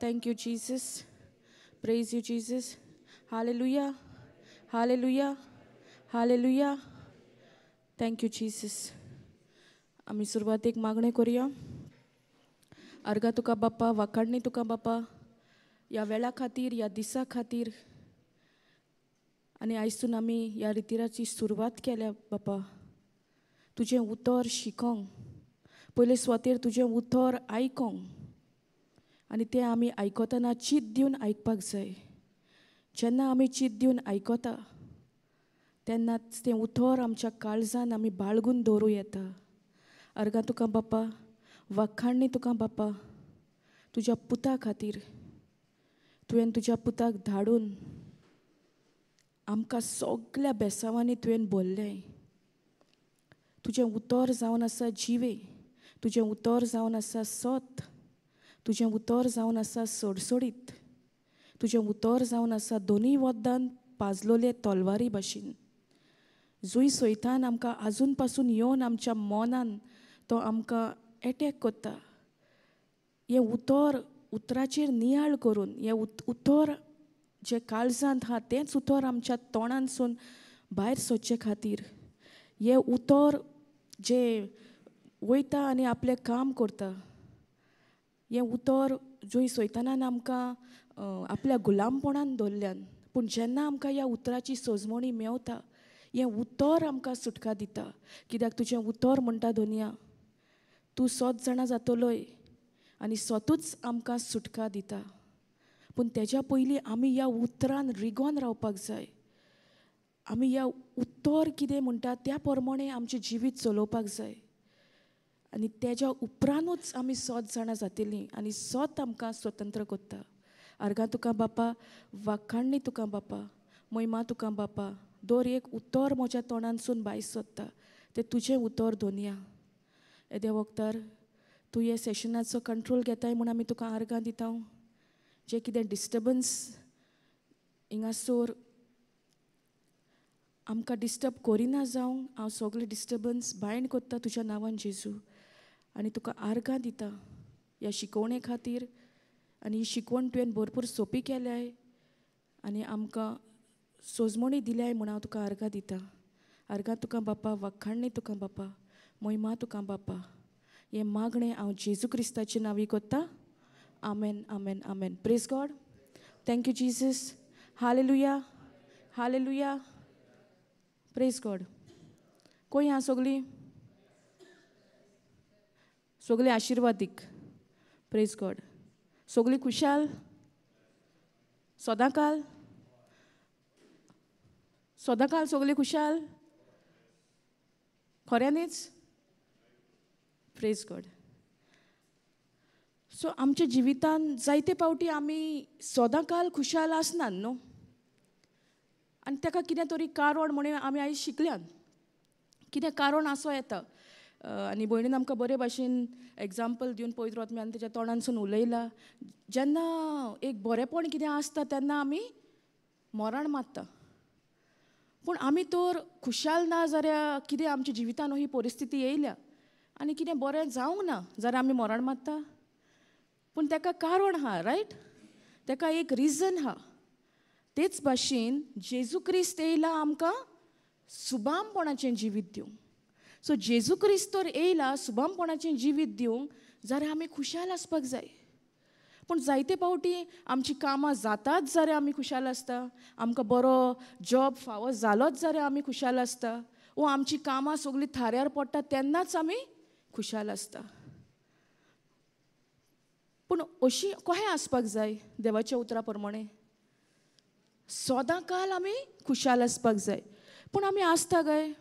Thank you Jesus, praise you Jesus. Hallelujah, hallelujah, hallelujah. Thank you Jesus. आमी सुरवातेक मागणें करुया. अर्गा तुका बापा, वाखाणणी तुका बापा, ह्या वेळा खातीर, ह्या दिसा खातीर. आनी आयजसून आमी ह्या रितिराची सुरवात केल्या बापा. तुजें उतर शिकोंक, पयले सुवातेर तुजें उतर आयकोंक, आनी तें आमी आयकतना चीत दिवन आयकपाक जाय. जेन्ना आमी चीत दिवन आयकता तेन्नाच तें उतर आमच्या काळजान आमी बाळगून दवरूं येता. अर्गां तुका बापा, वाखाणणी तुका बापा, तुज्या पुता खातीर. तुवें तुज्या पुताक धाडून आमकां सगल्या बेसांवांनी तुवें बोल्लें. तुजें उतर जावन आसा जिवें, तुजें उतर जावन आसा सत, तुजें उतर जावन आसा सोडसोडीत, तुजें उतर जावन आसा दोनूय वद्दान पाजलोले तलवारी भाशेन. जूय सैतान आमकां आजून पासून येवन आमच्या मनान तो आमकां एटॅक करता. हें उतर उतराचेर नियाळ करून, हें उतर जें काळजांत आहा तेंच उतर आमच्या तोंडांतसून भायर सोदचे खातीर, हें उतर जें वयता आनी आपलें काम करता, हें उतर जंय सैतानान आमकां आपल्या गुलामपणान दवरल्यान, पूण जेन्ना आमकां ह्या उतराची सोजमणी मेवता, हें उतर आमकां सुटका दिता. कित्याक तुजें उतर म्हणटा दोनया, तूं सोत जाणा जातलोय आनी सोतूच आमकां सुटका दिता. पूण तेज्या पयलीं आमी ह्या उतरान रिगोन रावपाक जाय. आमी ह्या उतर कितें म्हणटा त्या प्रमाणे आमचें जिवीत चलोवपाक जाय, आनी तेज्या उपरांतूच आमी सोत जाणा जातलीं आनी सोत आमकां स्वतंत्र करता. अर्गां तुका बापा, वाखाणणी तुका बापा, महिमा तुका बापा. दर एक उतर म्हज्या तोंडांतसून भायर सोदता तें तुजें उतर दोनया. येद्या वखदार तूं ह्या सेशनाचो कंट्रोल घेताय म्हूण आमी तुका आर्गां दिता. जें कितें डिस्टर्बन्स हिंगासर आमकां डिस्टर्ब करिना जावंक, हांव सगळें डिस्टर्बन्स बायंड करता तुज्या नांवान जेजू. आनी तुका आर्गां दिता ह्या शिकवणे खातीर, आनी ही शिकवण तुवें भरपूर सोंपी केल्याय आनी आमकां सोजमणी दिल्याय म्हूण हांव तुका आर्गां दिता. आर्गां तुका बापा, वाखाणणी तुका बापा, महिमा तुका बापा. हें मागणें हांव जेजू क्रिस्ताचे नांवी करता. Amen, amen, amen. Praise God. Thank you Jesus. Hallelujah, hallelujah. Praise God. कोय आहा सगळीं? सगळीं आशिर्वादीक. प्रेज गॉड. सगळीं खुशाल सदांकाल, सदांकाल सगळीं खुशाल खऱ्यांनीच. Praise God. सो आमच्या जिवितान जायते पावटी आमी सदांकाल खुशाल आसनात न्हू, आनी ताका कितें तरी कारण म्हणून आमी आयज शिकल्यान. कितें कारण आसूं येता. आनी भयणीन आमकां बरे भाशेन एग्जाम्पल दिवन पवित्र आत्म्यान तेच्या तोंडांतसून उलयला. जेन्ना एक बरेंपण कितें आसता तेन्ना आमी मोराण मारता, पूण आमी तर खुशाल ना जाल्यार कितें आमच्या जिवितान ही परिस्थिती येयल्या आनी कितें बरें जावंक ना जाल्यार आमी मोराण मारता. पूण ताका कारण आहा, रायट? ताका एक रिजन आहा. तेच भाशेन जेजू क्रिस्त येयला आमकां सुबामपणाचें जिवीत दिवंक. सो जेजू क्रिस्त तर येयला सुबामपणाचें जिवीत दिवंक जाल्यार आमी खुशाल आसपाक जाय. पूण जायते पावटी आमची कामां जातात जाल्यार आमी खुशाल आसता, आमकां बरो जॉब फावो जालोच जाल्यार आमी खुशाल आसता, वो आमची कामां सगळीं थाऱ्यार पडटा तेन्नाच आमी खुशाल आसता. पूण अशी कशें आसपाक जाय देवाच्या उतरा प्रमाणे? सदांकाल आमी खुशाल आसपाक जाय. पूण आमी आसता काय?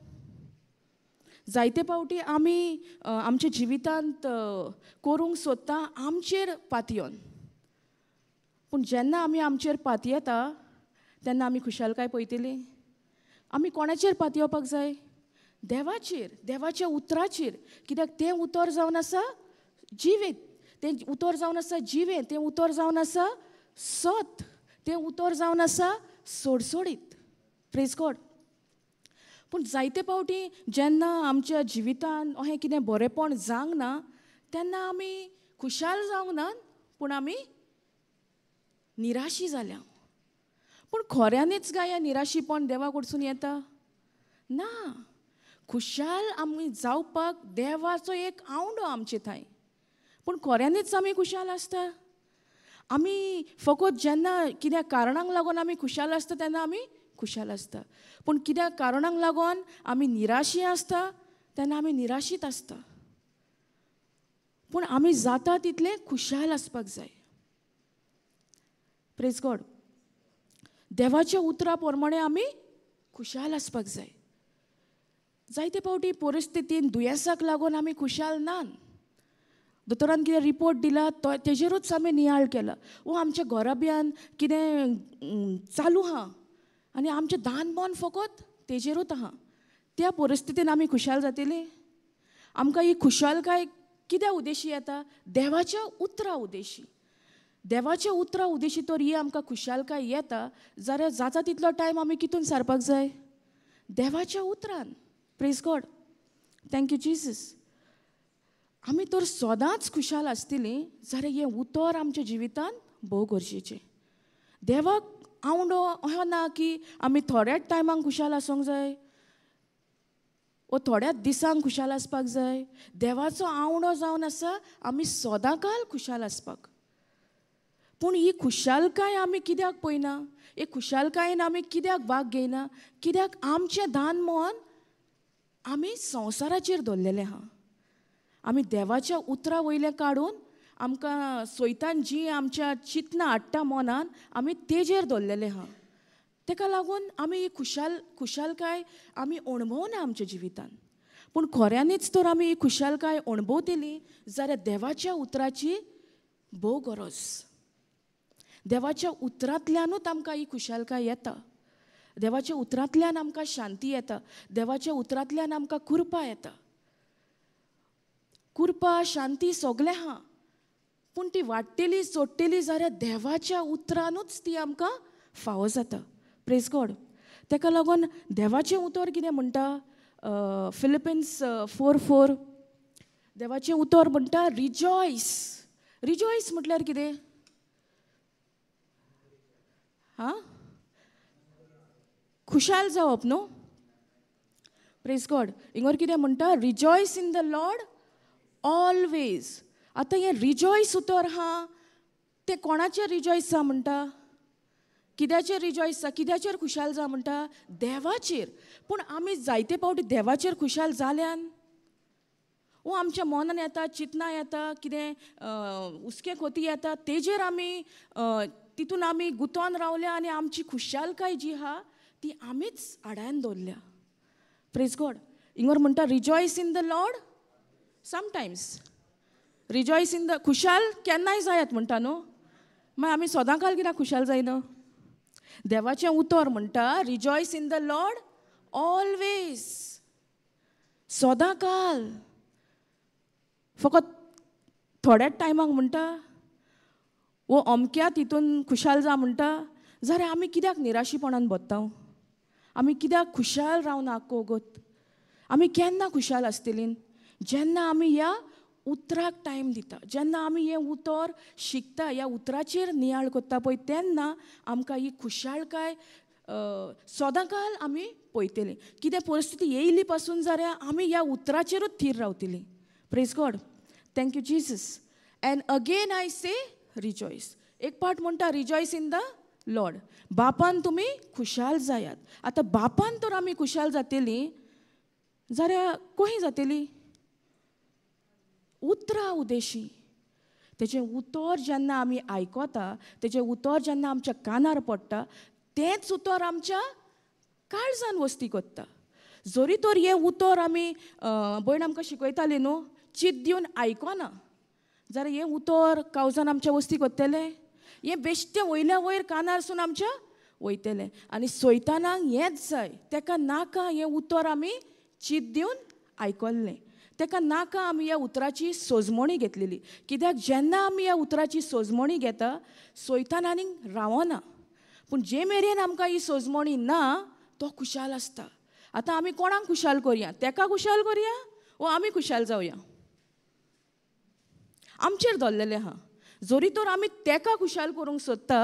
जायते पावटी आमी आमच्या जिवितांत करूंक सोदता आमचेर पातयेवन, पूण जेन्ना आमी आमचेर पातयेता तेन्ना आमी खुशालकाय पळयतली. आमी कोणाचेर पातयेवपाक जाय? देवाचेर, देवाच्या उतराचेर. कित्याक तें उतर जावन आसा जिवीत, तें उतर जावन आसा जिवें, तें उतर जावन आसा सत, तें उतर जावन आसा सोडसोडीत. Praise God. पूण जायते पावटी जेन्ना आमच्या जिवितान अहें कितें बरेंपण जावंक ना तेन्ना आमी खुशाल जावंक ना, पूण आमी निराशी जाल्या. पूण खऱ्यांनीच काय हें निराशीपण देवा कडसून येता? ना. खुशाल आमी जावपाक देवाचो एक आवंडो आमचे थंय, पूण खऱ्यांनीच आमी खुशाल आसता? आमी फकत जेन्ना कित्या कारणांक लागून आमी खुशाल आसता तेन्ना आमी खुशाल आसता, पूण कित्या कारणांक लागून आमी निराशी आसता तेन्ना आमी निराशीत आसता. पूण आमी जाता तितलें खुशाल आसपाक जाय. Praise God. देवाच्या उतरा प्रमाणे आमी खुशाल आसपाक जाय. जायते फावटी परिस्थितीन दुयेंसाक लागून आमी खुशाल ना. दोतोरान कितें रिपोर्ट दिला तो तेजेरूच आमी नियाळ केला, वो आमच्या घराब्यान कितें चालू आहा आनी आमचें दान मन फकत तेजेरूच आहा, त्या परिस्थितीन आमी खुशाल जातली? आमकां ही खुशालकाय कित्या उद्देशी येता? देवाच्या उतरा उद्देशी. देवाच्या उतरा उद्देशी तर ही आमकां खुशालकाय येता जाल्यार जाता तितलो टायम आमी कितून सारपाक जाय? देवाच्या उतरान. Praise God. Thank you Jesus. आमी तर सदांच खुशाल आसतली जाल्यार हें उतर आमच्या जिवितान भोव गरजेचें. देवाक आवंडो अशें ना की आमी थोड्याच टायमाक खुशाल आसूंक जाय वो थोड्याच दिसांक खुशाल आसपाक जाय. देवाचो आवंडो जावन आसा आमी सदांकाल खुशाल आसपाक. पूण ही खुशालकाय आमी कित्याक पळयना? हे खुशालकायेन आमी कित्याक भाग घेयना? कित्याक आमचें दान मन आमी संवसाराचेर दवरलेलें आहा. आमी देवाच्या उतरा वयलें काडून आमकां सोयतान जी आमच्या चिंतनां हाडटा मनान आमी तेजेर दवरलेलें आहा. तेका लागून आमी ही खुशालकाय आमी अणभवना आमच्या जिवितान. पूण खऱ्यांनीच तर आमी ही खुशालकाय अणभवतली जाल्यार देवाच्या उतराची भोव गरज. देवाच्या उतरांतल्यानूच आमकां ही खुशालकाय येता. देवाच्या उतरांतल्यान आमकां शांती येता. देवाच्या उतरांतल्यान आमकां कृपा येता. कृपा शांती सगळें आहा, पूण ती वाडटली चडटली जाल्यार देवाच्या उतरानूच ती आमकां फावो जाता. Praise God. तेका लागून देवाचें उतर कितें म्हणटा? फिलिपिन्स 4:4 देवाचें उतर म्हणटा रिजॉयस. रिजॉयस म्हटल्यार कितें? हां, खुशाल जावप न्हू. Praise God. हिंगर कितें म्हणटा? Rejoice in the Lord always. आतां हें रिजॉयस उतर आहा तें कोणाचेर रिजॉयस जा म्हणटा? कित्याचेर रिजॉयस जा? कित्याचेर खुशाल जा म्हणटा? देवाचेर. पूण आमी जायते फावटी देवाचेर खुशाल जाल्यान वो आमच्या मनान येता, चिंतनां येता, कितें हुस्के खोती येता, तेजेर आमी तितून आमी गुंतोन रावल्या आनी आमची खुशालकाय जी आहा ती आमीच आडायन दवरल्या. Praise God. हिंगर म्हणटा rejoice in the Lord sometimes. Rejoice in the खुशाल केन्नाय जायात म्हणटा न्हू. मागीर आमी सदांकाल कित्याक खुशाल जायना? देवाचें उतर म्हणटा rejoice in the Lord always. सदांकाल. फकत थोड्याच टायमाक म्हणटा वो अमक्या तितून खुशाल जा म्हणटा जाल्यार आमी कित्याक निराशीपणान भरता? आमी कित्याक खुशाल रावना आख्खो वगत? आमी केन्ना खुशाल आसतली? जेन्ना आमी ह्या उतराक टायम दिता, जेन्ना आमी हें उतर शिकता, ह्या उतराचेर नियाळ करता पळय तेन्ना आमकां ही खुशालकाय सदांकाल आमी पळयतली. कितें परिस्थिती येयली पासून जाल्यार आमी ह्या उतराचेरूच थीर रावतली. Praise God. Thank you Jesus. And again I say rejoice. एक पार्ट म्हणटा रिजॉयस इन the Lord. बापान तुमी खुशाल जायात. आतां बापान तर आमी खुशाल जातली जाल्यार खंय जातली? उतरा उद्देशी. तेजें उतर जेन्ना आमी आयकता, तेजें उतर जेन्ना आमच्या कानार पडटा, तेंच उतर आमच्या काळजान वस्ती करता. जरी तर हें उतर आमी भयण आमकां शिकयताली न्हू, चित दिवन आयकना जाल्यार हें उतर काळजान आमच्या वस्ती करतलें? हें बेश्टें वयल्या वयर कानारसून आमच्या वयतलें. आनी सोयतानाक हेंच जाय, तेका नाका हें उतर आमी चित दिवन आयकल्लें, तेका नाका आमी ह्या उतराची सोजमणी घेतलेली. कित्याक जेन्ना आमी ह्या उतराची सोजमणी घेता सोयतान आनीक रावना. पूण जे मेरेन आमकां ही सोजमणी ना तो खुशाल आसता. आतां आमी कोणाक खुशाल करया? तेका खुशाल करया वो आमी खुशाल जावया? आमचेर दवरलेलें आहा. जरी तर आमी तेका खुशाल करूंक सोदता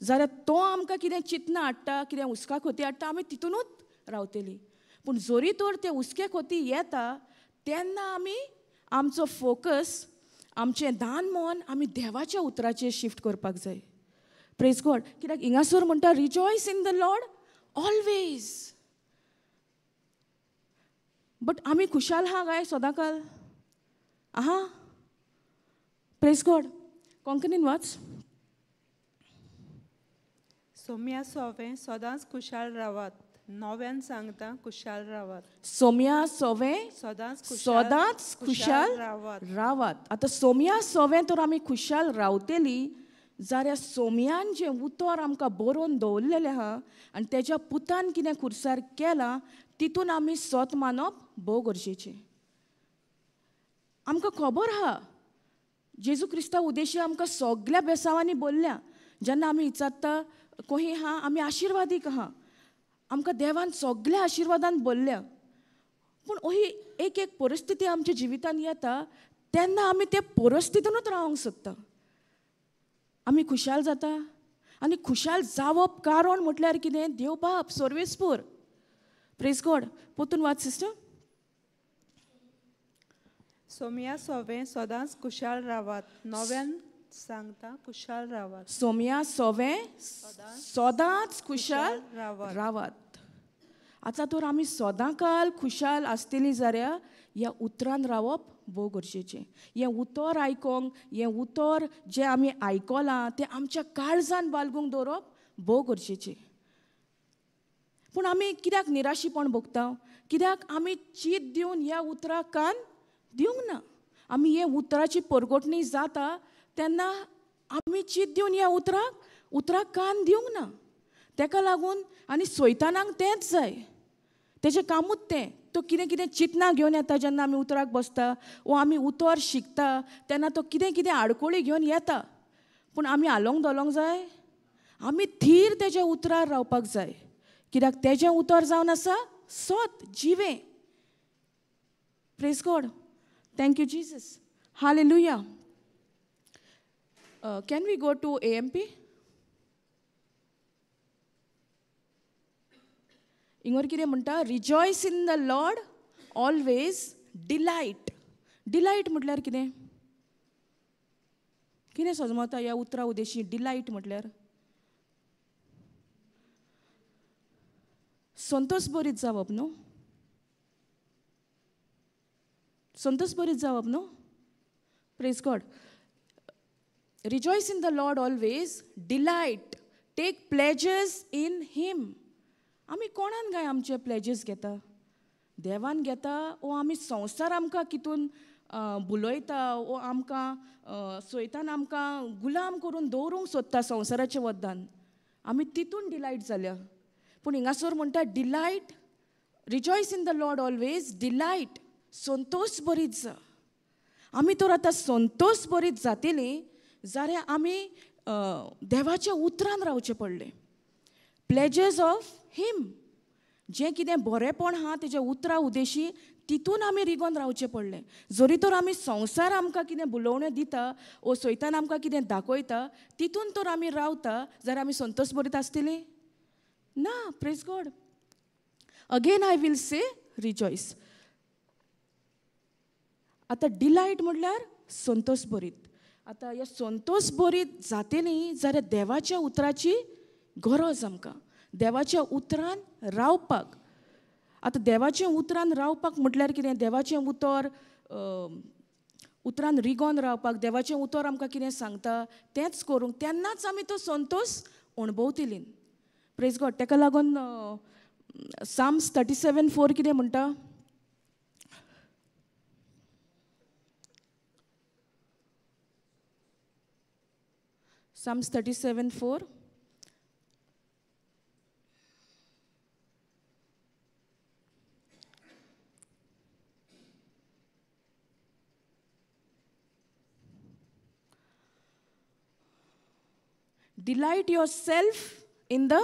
जाल्यार तो आमकां कितें चिंतना हाडटा, कितें हुस्का खोती हाडटा, आमी तितूनूच रावतली. पूण जरी तर ते हुस्के खोती येता तेन्ना आमी आमचो फोकस, आमचें दान मन आमी देवाच्या उतराचेर शिफ्ट करपाक जाय. प्रेज गॉड. कित्याक हिंगासर म्हणटा rejoice in the Lord always. But आमी खुशाल आहा काय सदांकाल? आहा. प्रेज गॉड. कोंकणीन वाच. सोम्या सोवें सदांच खुशाल रावात, नव्यान सांगता खुशाल रावात. सोम्या सोवें सदांच खुशाल रावात. आतां सोम्या सोवें तर आमी खुशाल रावतली जाल्यार सोम्यान जें उतर आमकां बरोवन दवरलेलें आहा आनी तेज्या पुतान कितें खुर्सार केलां तितून आमी सोत मानप भोव गरजेचें. आमकां खबर आहा जेजू क्रिस्ता उद्देशी आमकां सगळ्या बेसांवांनी बोल्ल्या. जेन्ना आमी विचारता कोही आहा, आमी आशिर्वादीक आहा, आमकां देवान सगळ्या आशिर्वादान बोल्ल्या. पूण ही एक एक परिस्थिती आमच्या जिवितान येता तेन्ना आमी ते परिस्थितीनूच रावंक सोदता. आमी खुशाल जाता. आनी खुशाल जावप कारण म्हटल्यार कितें? देव बाप सर्वेस्पूर. प्रेज गॉड. पोतून वाच सिस्टर. सोम्या सोवें सदांच खुशाल रावात, नव्यान सांगता खुशाल रावात. सोम्या सोवें सदांच खुशाल रावात. आतां तर आमी सदांकाल खुशाल आसतली जाल्यार ह्या उतरान रावप भोव गरजेचें. हें उतर आयकोंक, हें उतर जें आमी आयकलां तें आमच्या काळजान बालगूंक दवरप भोव गरजेचें. पूण आमी कित्याक निराशीपण भोगता? कित्याक आमी चीत दिवन ह्या उतराक कान दिवंक ना. आमी हे उतराची परगटणी जाता तेन्ना आमी चीत दिवन ह्या उतराक कान दिवंक ना. तेका लागून आनी सैतानाक तेंच जाय, तेजें कामूच तें. तो कितें कितें चिंतना घेवन येता जेन्ना आमी उतराक बसता वो आमी उतर शिकता तेन्ना तो कितें कितें आडकोळी घेवन येता. पूण आमी हालोंक धोलोंक जाय, आमी थीर तेज्या उतरार रावपाक जाय. कित्याक तेजें उतर जावन आसा सत जिवें. Praise God. Thank you Jesus. Hallelujah. Can we go to AMP? Inger कितें म्हणटा? Rejoice in the Lord always, delight. Delight म्हटल्यार कितें? कितें सजमता ह्या उतरा उदेशी डिलायट म्हटल्यार? संतोष बरीत जावप न्हू, संतोष बरीत जावप न्हू. Praise God. Rejoice in the Lord always, delight, take pleasures in him. आमी कोणान काय आमचे प्लेजर्स घेता? देवान घेता वो आमी संवसार आमकां कितून बुलयता वो आमकां सैतान आमकां गुलाम करून दवरूंक सोदता संवसाराच्या वद्दान, आमी तितून डिलायट जाल्या. पूण हिंगासर म्हणटा delight, rejoice in the Lord always, delight, Santosh बरीत जा. आमी तर आतां संतोष बरीत जातली जाल्यार आमी देवाच्या उतरान रावचें पडलें. प्लेजर्स ऑफ हिम, जें कितें बरेंपण आहा तेज्या उतरा उदेशी तितून आमी रिगोन रावचें पडलें. जरी तर आमी संवसार आमकां कितें बुलोवणें दिता वो सैतान आमकां कितें दाखयता तितून तर आमी रावता जाल्यार आमी संतोष बरीत आसतली ना. Praise God. Again I will say rejoice. आतां डिलायट म्हटल्यार संतोष बरीत. आतां ह्या संतोष बरीत जातली जाल्यार देवाच्या उतराची गरज आमकां, देवाच्या उतरान रावपाक. आतां देवाच्या उतरान रावपाक म्हटल्यार कितें? देवाचें उतर उतरान रिगोन रावपाक, देवाचें उतर आमकां कितें सांगता तेंच करूंक, तेन्नाच आमी तो संतोष अणभवतली. प्रेज गॉड. तेका लागून साम्स 37:4 कितें म्हणटा? Psalms 37:4. Delight yourself in the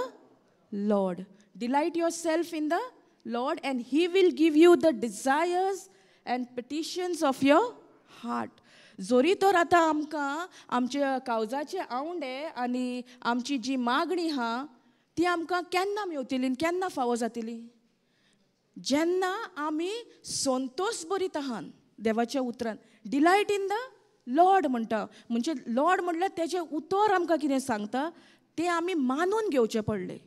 Lord. Delight yourself in the Lord, and He will give you the desires and petitions of your heart. जोरी तर आतां आमकां आमच्या कावजाचे आवंडे आनी आमची जी मागणी आहा ती आमकां केन्ना मेवतली आनी केन्ना फावो जातली? जेन्ना आमी संतोष बरीत आहान देवाच्या उतरान. डिलायट इन the Lord म्हणटा, म्हणजे लॉर्ड म्हणल्यार तेजें उतर आमकां कितें सांगता तें आमी मानून घेवचें पडलें.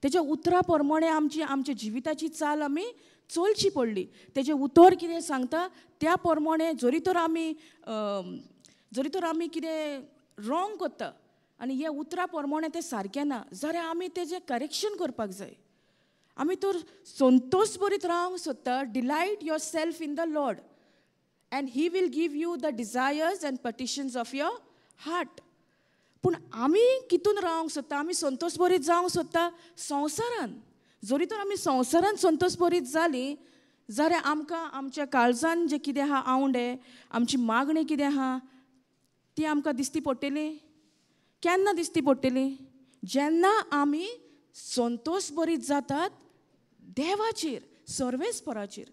तेज्या उतरा प्रमाणे आमची आमच्या जिविताची चाल आमी चलची पडली. तेजें उतर कितें सांगता त्या प्रमाणे जरी तर आमी कितें रॉंग करता आनी हे उतरा प्रमाणे तें सारकें ना जाल्यार आमी तेजें करेक्शन करपाक जाय. आमी तर संतोष बरीत रावंक सोदता. Delight yourself in the Lord and he will give you the desires and petitions of your heart. पूण आमी कितून रावंक सोदता? आमी संतोष बरीत जावंक सोदता संवसारान. जरी तर आमी संवसारान संतोष बरीत जालीं जाल्यार आमकां आमच्या काळजान जें कितें आहा आवंडे, आमची मागणी कितें आहा ती आमकां दिसती पडटली. केन्ना दिसती पडटली? जेन्ना आमी संतोष बरीत जातात देवाचेर, सर्वेस्पराचेर.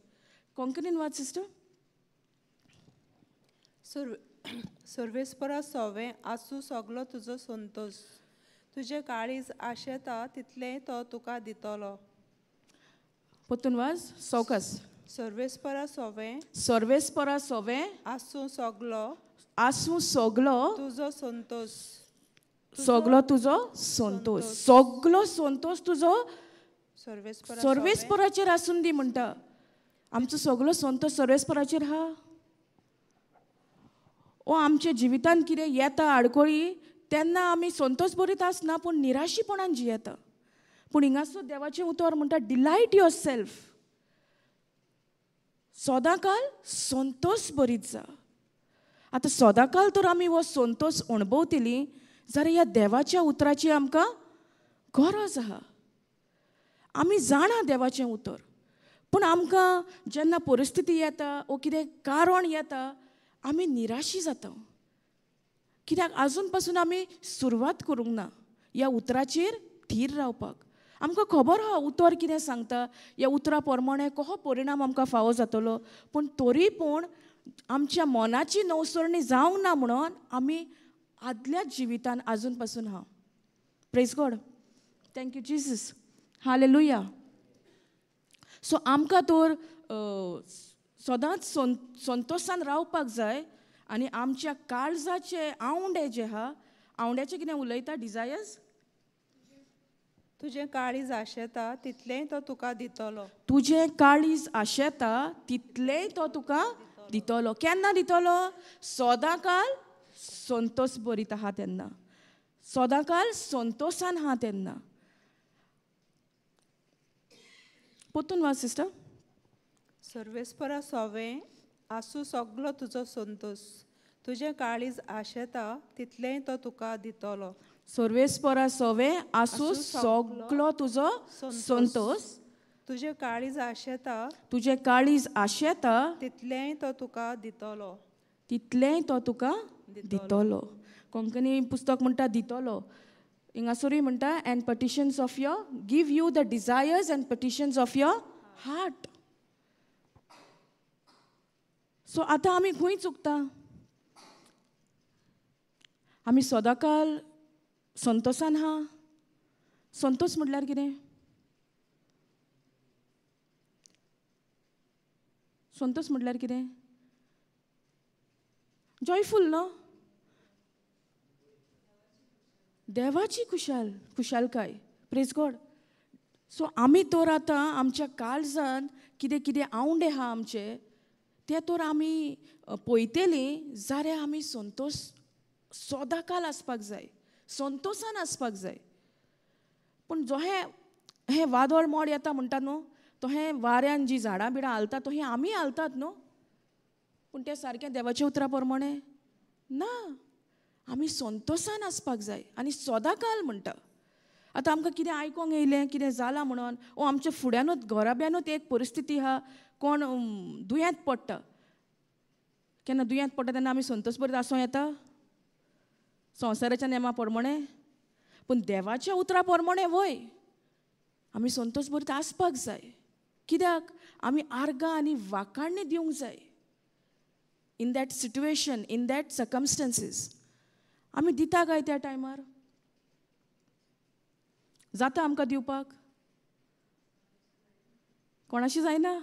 कोंकणीन वाच सिस्टर. सर्वेस्परा सोवें आसूं सगलो तुजो संतोष, तुजें काळीज आशेता तितलें तो तुका दितलो. परतून वाच सवकास. सर्वेस्परा सोवें, सर्वेस्परा सोवें आसूं सगलो, आसूं सगलो तुजो संतोष, सगलो तुजो संतोष, सगलो संतोष तुजो सर्वेस्पराचेर आसून दी म्हणटा. आमचो सगलो संतोष सर्वेस्पराचेर आहा. ओ आमच्या जिवितान कितें येता आडखळी तेन्ना आमी संतोष बरीत आसना, पूण निराशीपणान जियेता. पूण हिंगासर देवाचें उतर म्हणटा डिलायट your self, सदांकाल संतोष बरीत जा. आतां सदांकाल तर आमी हो संतोष अणभवतली जाल्यार ह्या देवाच्या उतराची आमकां गरज आहा. आमी जाणा देवाचें उतर, पूण आमकां जेन्ना परिस्थिती येता वो कितें कारण येता आमी निराशी जाता. कित्याक आजून पासून आमी सुरवात करूंक ना ह्या उतराचेर थीर रावपाक. आमकां खबर आहा उतर कितें सांगता, ह्या उतरा प्रमाणे कसो परिणाम आमकां फावो जातलो, पूण तरी पूण आमच्या मनाची नवसरणी जावंक ना म्हणून आमी आदल्या जिवितान आजून पासून आहा. Praise God, thank you Jesus, hallelujah. So आमकां तर सदांच संतोशान रावपाक जाय आनी आमच्या काळजाचे आवंडे जे आहा, आवंड्याचे कितें उलयता डिजायर्स, तुजें काळीज आशेता तितलेंय तो तुका दितलो. तुजें काळीज आशेता तितलेंय तो तुका दितलो. केन्ना दितलो? सदांकाल संतोष बरीत आहा तेन्ना, सदांकाल संतोशान आहा तेन्ना. परतून वाच सिस्टर. सर्वेस्परा सोवें आसूं सगलो तुजो संतोष, तुजें काळीज आशेता तितलेंय तो तुका दितलो. सर्वेस्परा सोवें आसूं सगलो तुजो संतोष, तुजें काळीज आशेता, तुजें काळीज आशेता तितलेंय तो तुका दितलो, तितलेंय तो तुका दितलो. कोंकणी पुस्तक म्हणटा दितलो, हिंगासरूय म्हणटा and petitions of your, give you the desires and petitions of your heart. So आतां आमी खंय चुकता? आमी सदांकाल संतोशान आहा. संतोष म्हटल्यार कितें? संतोष म्हटल्यार कितें? जॉयफूल न्हू, देवाची खुशाल, खुशालकाय. Praise God. सो आमी तर आतां आमच्या काळजान कितें कितें आवंडे आहा आमचे ते तर आमी पळयतली जाल्यार आमी संतोष सदांकाल आसपाक जाय, संतोशान आसपाक जाय. पूण जो हें वादळ मोड येता म्हणटा न्हू, तो वाऱ्यान जी झाडां बिडां हालता तो हें आमी हालतात न्हू, पूण तें सारकें देवाच्या उतरा प्रमाणे ना. आमी संतोशान आसपाक जाय आनी सदांकाल म्हणटा. आतां आमकां कितें आयकोंक येयलें, कितें जालां म्हणून, ओ आमच्या फुड्यानूच घराब्यानूच एक परिस्थिती आहा, कोण दुयेंत पडटा, केन्ना दुयेंत पडटा तेन्ना आमी संतोष बरीत आसूं येता संवसाराच्या नेमा प्रमाणे? पूण देवाच्या उतरा प्रमाणे वय आमी संतोष बरीत आसपाक जाय. कित्याक आमी आर्गां आनी वाखाणणी दिवंक जाय. In that situation, in that circumstances. आमी दिता काय त्या टायमार? जाता आमकां दिवपाक? कोणाशी जायना?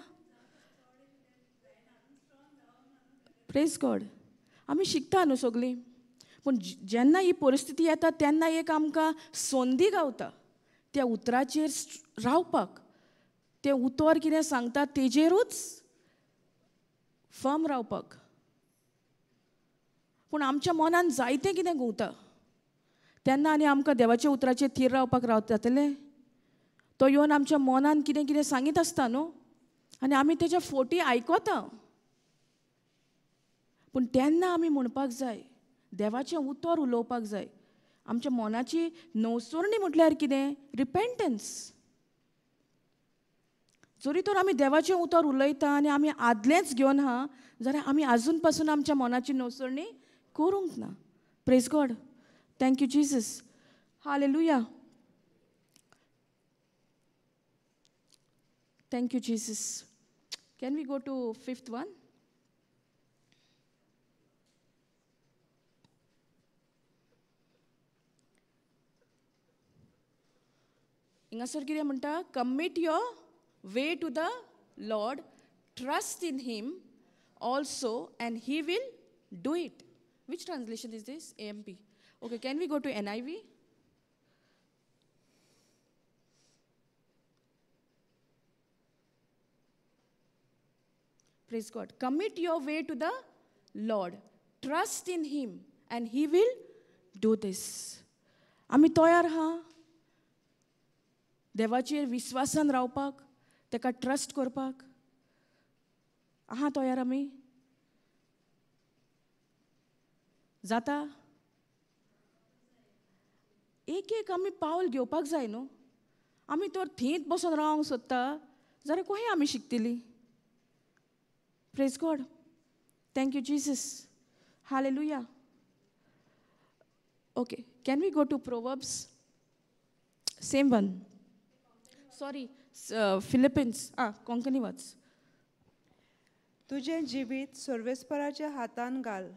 प्रेज गॉड. आमी शिकता न्हू सगळीं, पूण जेन्ना ही परिस्थिती येता तेन्ना एक आमकां संदी गावता त्या उतराचेर रावपाक, तें उतर कितें सांगता तेजेरूच फर्म रावपाक. पूण आमच्या मनान जायतें कितें घुंवता तेन्ना आनी आमकां देवाच्या उतराचेर थीर रावपाक जातलें? तो येवन आमच्या मनान कितें कितें सांगीत आसता न्हू, आनी आमी तेज्या फोटी आयकता. पूण तेन्ना आमी म्हणपाक जाय, देवाचें उतर उलोवपाक जाय. आमच्या मनाची नवसरणी म्हटल्यार कितें? रिपेंटन्स. जरी तर आमी देवाचें उतर उलयता आनी आमी आदलेंच घेवन हा जाल्यार आमी आजून पासून आमच्या मनाची नवसरणी करूंक ना. Praise God. Thank you Jesus. Hallelujah. Thank you Jesus. Can we go to fifth one? हिंगासर कितें म्हणटा? Commit your way to the Lord, trust in him also and he will do it. Which translation is this? AMP. Okay, can we go to NIV? Praise God. Commit your way to the Lord, trust in him and he will do this. आमी तयार हा देवाचेर विस्वासान रावपाक, तेका trust करपाक? आहा तयार आमी? जाता? एक एक आमी पावल घेवपाक जाय न्हू. आमी तर थंयच बसून रावंक सोदता जाल्यार खंय आमी शिकतली? Praise God. Thank you Jesus. Hallelujah. Okay, can we go to Proverbs? Same one. Sorry, Philippians. Konkani वाच. तुजें जिवीत सर्वेस्पराच्या हातान घाल,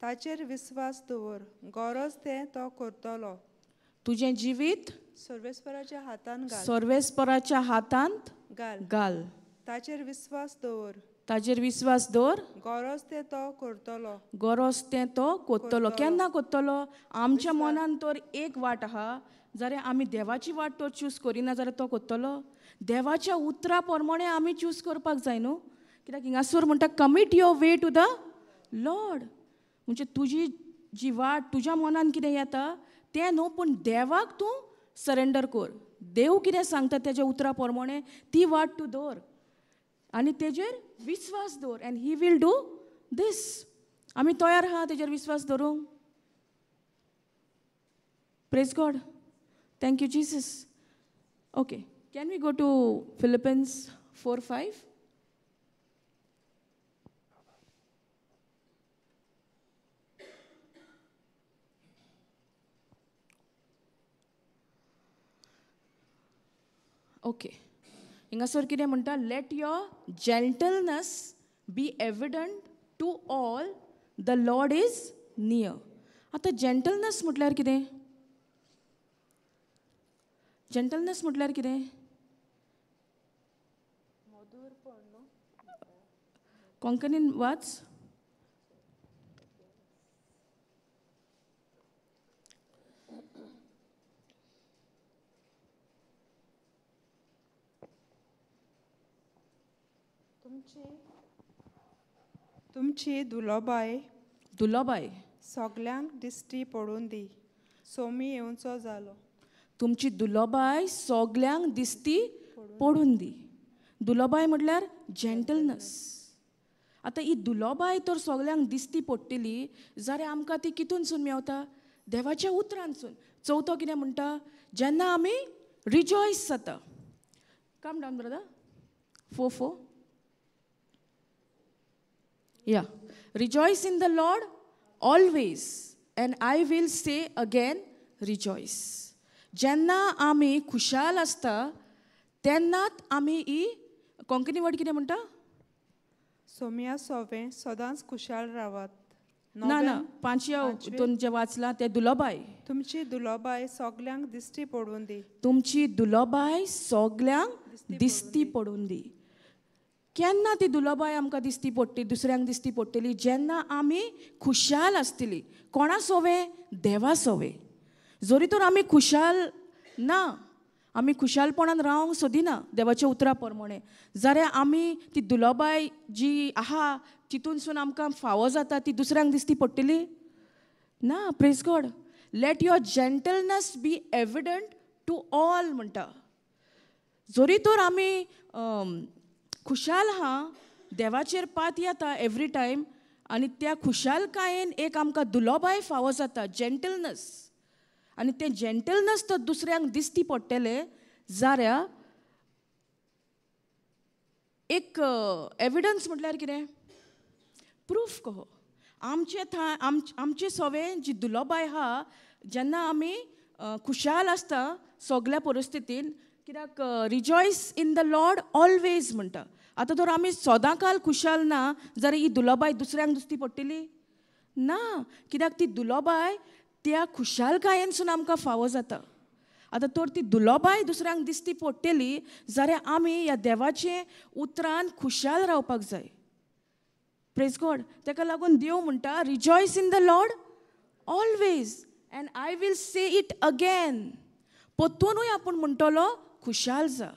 ताचेर विस्वास दवर, गरज तें तो करतलो. तुजें जिवीत सर्वेस्पराच्या हातान घाल, सर्वेस्पराच्या हातांत घाल, घाल, ताचेर विस्वास दवर, ताचेर विस्वास दवर, गरज तें तो करतलो, गरज तें तो करतलो. केन्ना करतलो? आमच्या मनान तर एक वाट आहा, जाल्यार आमी देवाची वाट तो चूज करिना जाल्यार तो करतलो? देवाच्या उतरा प्रमाणे आमी चूज करपाक जाय न्हू. कित्याक हिंगासर म्हणटा commit your way to the Lord. म्हणजे तुजी जी वाट तुज्या मनान कितें येता तें न्हू, पूण देवाक तूं सरेंडर कर. देव कितें सांगता तेज्या उतरा प्रमाणे ती वाट तूं दवर आनी तेजेर विस्वास दवर, and he will do this. आमी तयार आहा तेजेर विस्वास दवरूंक? Praise God. Thank you Jesus. Okay, can we go to Philippians 4:5? Okay, हिंगासर कितें म्हणटा? Let your gentleness be evident to all, the Lord is near. आतां जेंटलनस म्हटल्यार कितें? जेंटलनस म्हटल्यार कितें? कोंकणीन वाच. तुमची दुलोबाय, दुलोबाय सगल्यांक दिश्टी पडून दी, सोमी येवचो जालो. तुमची दुलोबाय सगल्यांक दिश्टी पडून दी. दुलोबाय म्हटल्यार जेंटलनस. आतां ही दुलोबाय तर सगल्यांक दिश्टी पडटली जाल्यार आमकां ती कितूनसून मेवता? देवाच्या उतरांसून. चवथो कितें म्हणटा? जेन्ना आमी रिजॉयस जाता. Come down brother. 4:4. Yeah. Rejoice in the Lord always, and I will say again, rejoice. जेन्ना आमी खुशाल आसता तेन्नाच आमी ही कोंकणी वर्ड कितें म्हणटा? सोम्या सोवे सदांच खुशाल रावात. ना ना, पांचव्या हितून जें वाचलां तें दुलोबाय. तुमची दुलोबाय सगल्यांक दिश्टी पडून दी. तुमची दुलोबाय सगल्यांक दिश्टी पडून दी. केन्ना ती दुलोबाय आमकां दिश्टी पडटली, दुसऱ्यांक दिश्टी पडटली? जेन्ना आमी खुशाल आसतली. कोणा सोवे? देवा सोवे. जरी तर आमी खुशाल ना, आमी खुशालपणान रावंक सोदिना देवाच्या उतरा प्रमाणे, जाल्यार आमी ती दुलोबाय जी आहा तितूनसून आमकां फावो जाता ती दुसऱ्यांक दिश्टी पडटली ना. Praise God. Let your gentleness be evident to all म्हणटा. जरी तर आमी खुशाल आहा, देवाचेर पात येता एवरी टायम, आनी त्या खुशालकायेन एक आमकां दुलोबाय फावो जाता, जेंटलनस. आनी तें जेंटलनस तर दुसऱ्यांक दिश्टी पडटलें जाल्यार एक एविडन्स म्हटल्यार कितें? प्रूफ कहो. आमचे थंय आमचे सवे जी दुलोबाय आहा, जेन्ना आमी खुशाल आसता सगल्या परिस्थितीन, कित्याक rejoice in the Lord always म्हणटा. आतां तर आमी सदांकाल खुशाल ना जाल्यार ही दुलोबाय दुसऱ्यांक दिश्टी पडटली ना, कित्याक ती दुलोबाय त्या खुशालकायेनसून आमकां फावो जाता. आतां तर ती दुलोबाय दुसऱ्यांक दिश्टी पडटली जाल्यार आमी ह्या देवाचे उतरान खुशाल रावपाक जाय. Praise God. ताका लागून देव म्हणटा rejoice in the Lord always and I will say it again. परतूनय आपूण म्हणटलो खुशाल जा.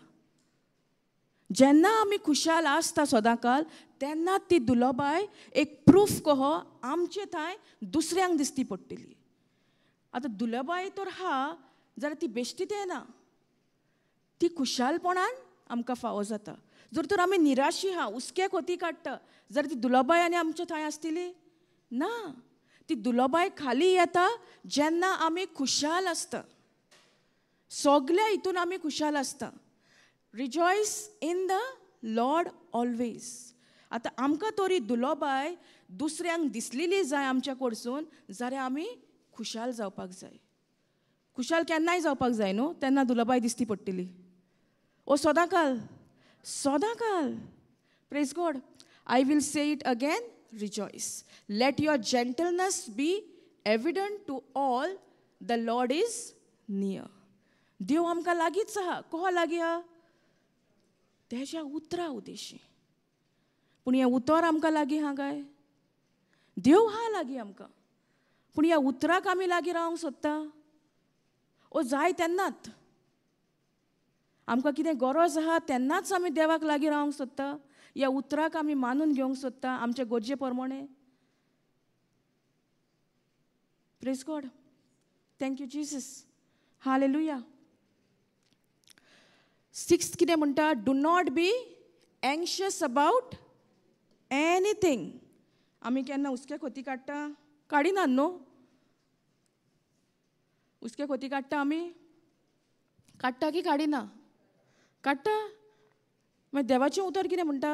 जेन्ना आमी खुशाल आसता सदांकाल तेन्ना ती दुलोबाय एक प्रूफ कहो आमचे थंय दुसऱ्यांक दिश्टी पडटली. आतां दुलोबाय तर आहा जाल्यार ती बेश्टीत येना, ती खुशालपणान आमकां फावो जाता. जर तर आमी निराशी आहा, हुस्के खोती काडटा, जाल्यार ती दुलोबाय आनी आमच्या थंय आसतली ना. ती दुलोबाय खाली येता जेन्ना आमी खुशाल आसता, सगल्या हितून आमी खुशाल आसता. Rejoice in the Lord always. आतां आमकां तरी दुलोबाय दुसऱ्यांक दिसलेली जाय आमच्या कडसून जाल्यार आमी खुशाल जावपाक जाय. खुशाल केन्नाय जावपाक जाय न्हू, तेन्ना दुलोबाय दिश्टी पडटली. ओ सदांकाल, सदांकाल. Praise God. I will say it again, rejoice. Let your gentleness be evident to all, the Lord is near. देव आमकां लागींच आहा. कोहो लागीं आहा? तेज्या उतरा उदेशी. पूण हें उतर आमकां लागीं आहा काय? देव आहा लागीं आमकां, पूण ह्या उतराक आमी लागीं रावंक सोदता? ओ जाय तेन्नाच आमकां कितें गरज आहा तेन्नाच आमी देवाक लागीं रावंक सोदता, ह्या उतराक आमी मानून घेवंक सोदता आमचे गरजे प्रमाणे. Praise God. Thank you Jesus. Hallelujah. Sixth कितें म्हणटा? Do not be anxious about anything. आमी केन्ना हुस्के खोती काडटा? काडिनात न्हू. हुस्के खोती काडटा आमी? काडटा की काडिना? काडटा. मागीर देवाचें उतर कितें म्हणटा?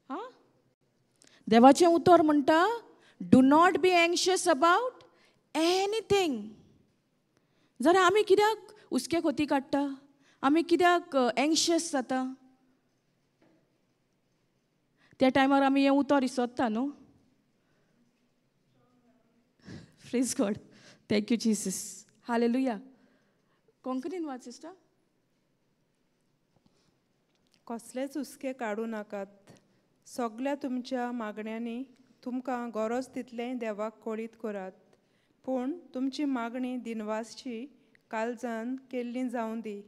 हां, देवाचें उतर म्हणटा do not be anxious about anything. जाल्यार आमी कित्याक हुस्के खोती काडटा? आमी कित्याक एंक्शियस जाता? त्या टायमार आमी हें उतर इसोदता न्हू. Praise God. Thank you Jesus. Hallelujah. कोंकणीन वाच सिस्टर. कसलेच हुस्के काडूं नाकात, सगल्या तुमच्या मागण्यांनी तुमकां गरज तितलें देवाक कळीत करात, पूण तुमची मागणी दिनवासची काळजान केल्ली जावं दी.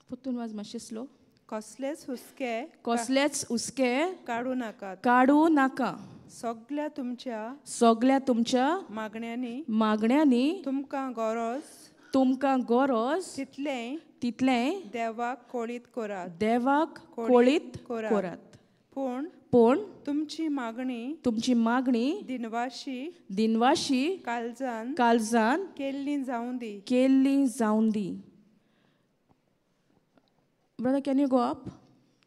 परतून वाच मातशें स्लो. कसलेच हुस्के, कसलेच हुस्के काडूं नाकात, काडूं नाका, सगल्या तुमच्या, सगल्या तुमच्या मागण्यांनी, मागण्यांनी तुमकां गरज, तुमकां गरज तितलें, तितलें देवाक कळीत करात, देवाक कळीत करात, पूण, पूण तुमची मागणी, तुमची मागणी दिनवाशी, दिनवाशी काळजान, काळजान केल्ली जावं दी, केल्ली जावं दी. Brother, can you go up?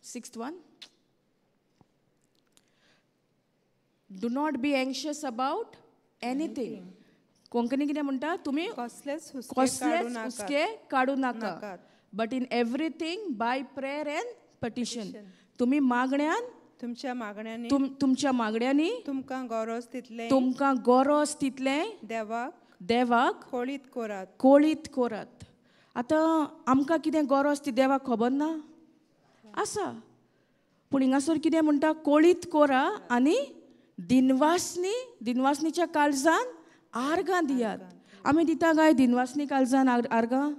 Sixth one. Do not be anxious about anything. Konkani कितें म्हणटा? तुमी कसलेच हुस्के काडूं नाका, but in everything by prayer and petition. तुमी मागण्यान, तुमच्या मागण्यांनी, तुमच्या मागण्यांनी तुमकां गरज तितलें, तुमकां गरज तितलें देवाक, देवाक कळीत करात, कळीत करात. आतां आमकां कितें गरज ती देवाक खबर ना आसा, पूण हिंगासर कितें म्हणटा, कळीत करा आनी दिनवासनी, दिनवासनीच्या काळजान आर्गां दियात. आमी दिता काय दिनवासनी काळजान आर्गां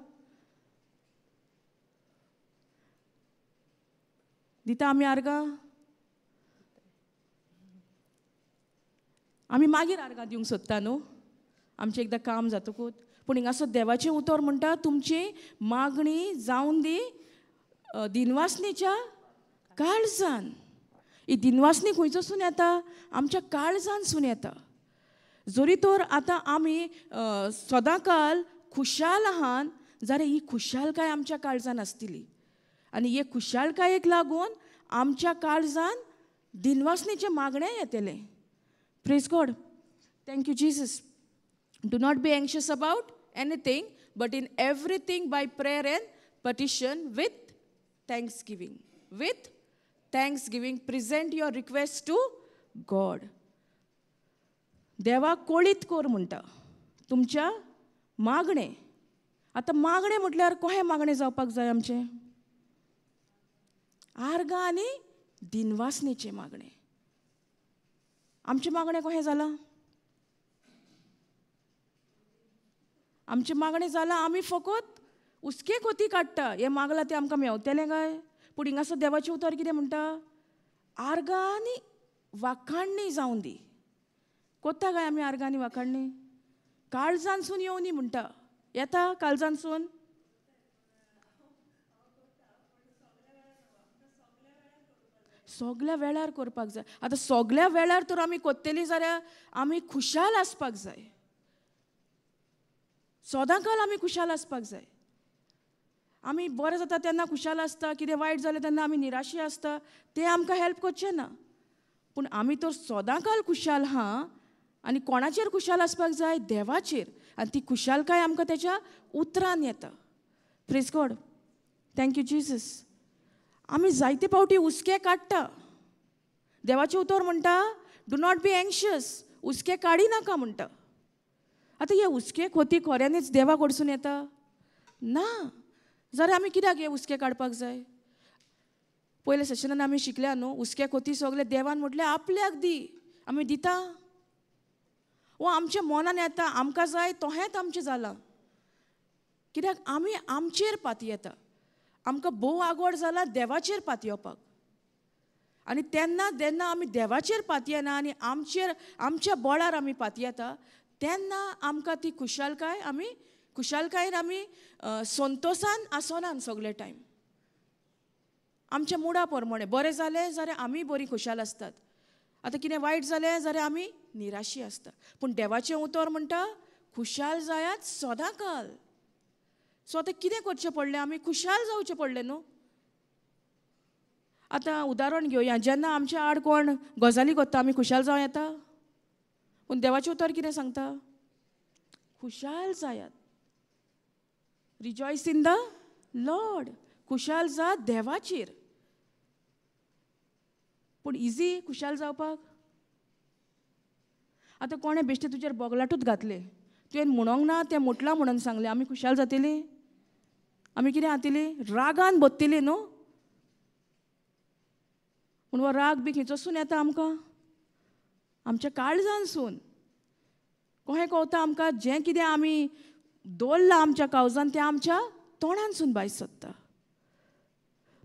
दिता आमी? आर्गां आमी मागीर आर्गां दिवंक सोदता न्हू, आमचें एकदां काम जातकूच. पूण हिंगासर देवाचें उतर म्हणटा तुमची मागणी जावन दी दिनवासनीच्या काळजान. ही दिनवासनी खंयचोसून येता? आमच्या काळजानसून येता. जरी तर आतां आमी सदांकाल खुशाल आहान जाल्यार ही खुशालकाय आमच्या काळजान आसतली आनी हे खुशालकायेक लागून आमच्या काळजान दिनवासनीचें मागणें येतलें. Praise God. Thank you Jesus. Do not be anxious about anything, but in everything by prayer and petition with thanksgiving. With thanksgiving, present your request to God. देवा कळीत कर म्हणटा तुमच्या मागणें. आतां मागणें म्हटल्यार कोहें मागणें जावपाक जाय आमचें? आर्गां आनी दिनवासनेचें मागणें. आमचें मागणें कोहें जालां? आमचें मागणें जालां आमी फकत हुस्के कोती काडटा, हें मागलां तें आमकां मेवतलें काय? पूण हिंगासर देवाचें उतर कितें म्हणटा? आर्गां आनी वाखाणणी जावन दी. कोत्ता काय आमी आर्गां आनी वाखाणणी? काळजानसून येवनी म्हणटा. येता काळजानसून? सगल्या वेळार करपाक जाय. आतां सगल्या वेळार तर आमी कोत्तली जाल्यार आमी खुशाल आसपाक जाय. सदांकाल आमी खुशाल आसपाक जाय. आमी बरें जाता तेन्ना खुशाल आसता, कितें वायट जालें तेन्ना आमी निराशी आसता, तें आमकां हेल्प करचें ना. पूण आमी तर सदांकाल खुशाल आहा आनी कोणाचेर खुशाल आसपाक जाय? देवाचेर. आनी ती खुशालकाय आमकां तेच्या उतरान येता. Praise God. Thank you Jesus. आमी जायते फावटी हुस्के काडटा. देवाचें उतर म्हणटा do not be anxious, हुस्के काडी नाका म्हणटा. आतां हे हुस्के खोती खऱ्यांनीच देवा कडसून येता ना जाल्यार आमी कित्याक हे हुस्के काडपाक जाय? पयल्या सेशनान आमी शिकल्या न्हू, हुस्के खोती सगळे देवान म्हटलें आपल्याक दी, आमी दिता. वो आमच्या मनान येता, आमकां जाय तोहेंच आमचें जालां. कित्याक आमी आमचेर पातयेता, आमकां भोव आगोड जाला देवाचेर पातयेवपाक. आनी तेन्ना जेन्ना आमी देवाचेर पातयेना आनी आमचेर आमच्या बळार आमी पातयेता तेन्ना आमकां ती खुशालकाय, आमी खुशालकायेन आमी संतोसान आसनान सगळे टायम. आमच्या मुडा प्रमाणे बरें जालें जाल्यार आमी बरीं खुशाल आसतात, आतां कितें वायट जालें जाल्यार आमी निराशी आसता. पूण देवाचें उतर म्हणटा खुशाल जायात सदांकाल. सो आतां कितें करचें पडलें? आमी खुशाल जावचें पडलें न्हू. आतां उदाहरण घेवया, जेन्ना आमच्या आड कोण गजाली करता आमी खुशाल जावं येता? पूण देवाचें उतर कितें सांगता? खुशाल जायात. Rejoice in the Lord. खुशाल जा देवाचेर. पूण इजी खुशाल जावपाक? आतां कोणें बेश्टें तुजेर बोगलाटूच घातलें, तुवें म्हणोंक ना तें म्हटलां म्हणून सांगलें, आमी खुशाल जातली? आमी कितें जातली? रागान बत्तली न्हू. पूण हो राग बी खंयचोसून येता आमकां? आमच्या काळजानसून. कोहें कवता आमकां जें कितें आमी दवरलां आमच्या काळजान तें आमच्या तोंडानसून भायर सरता.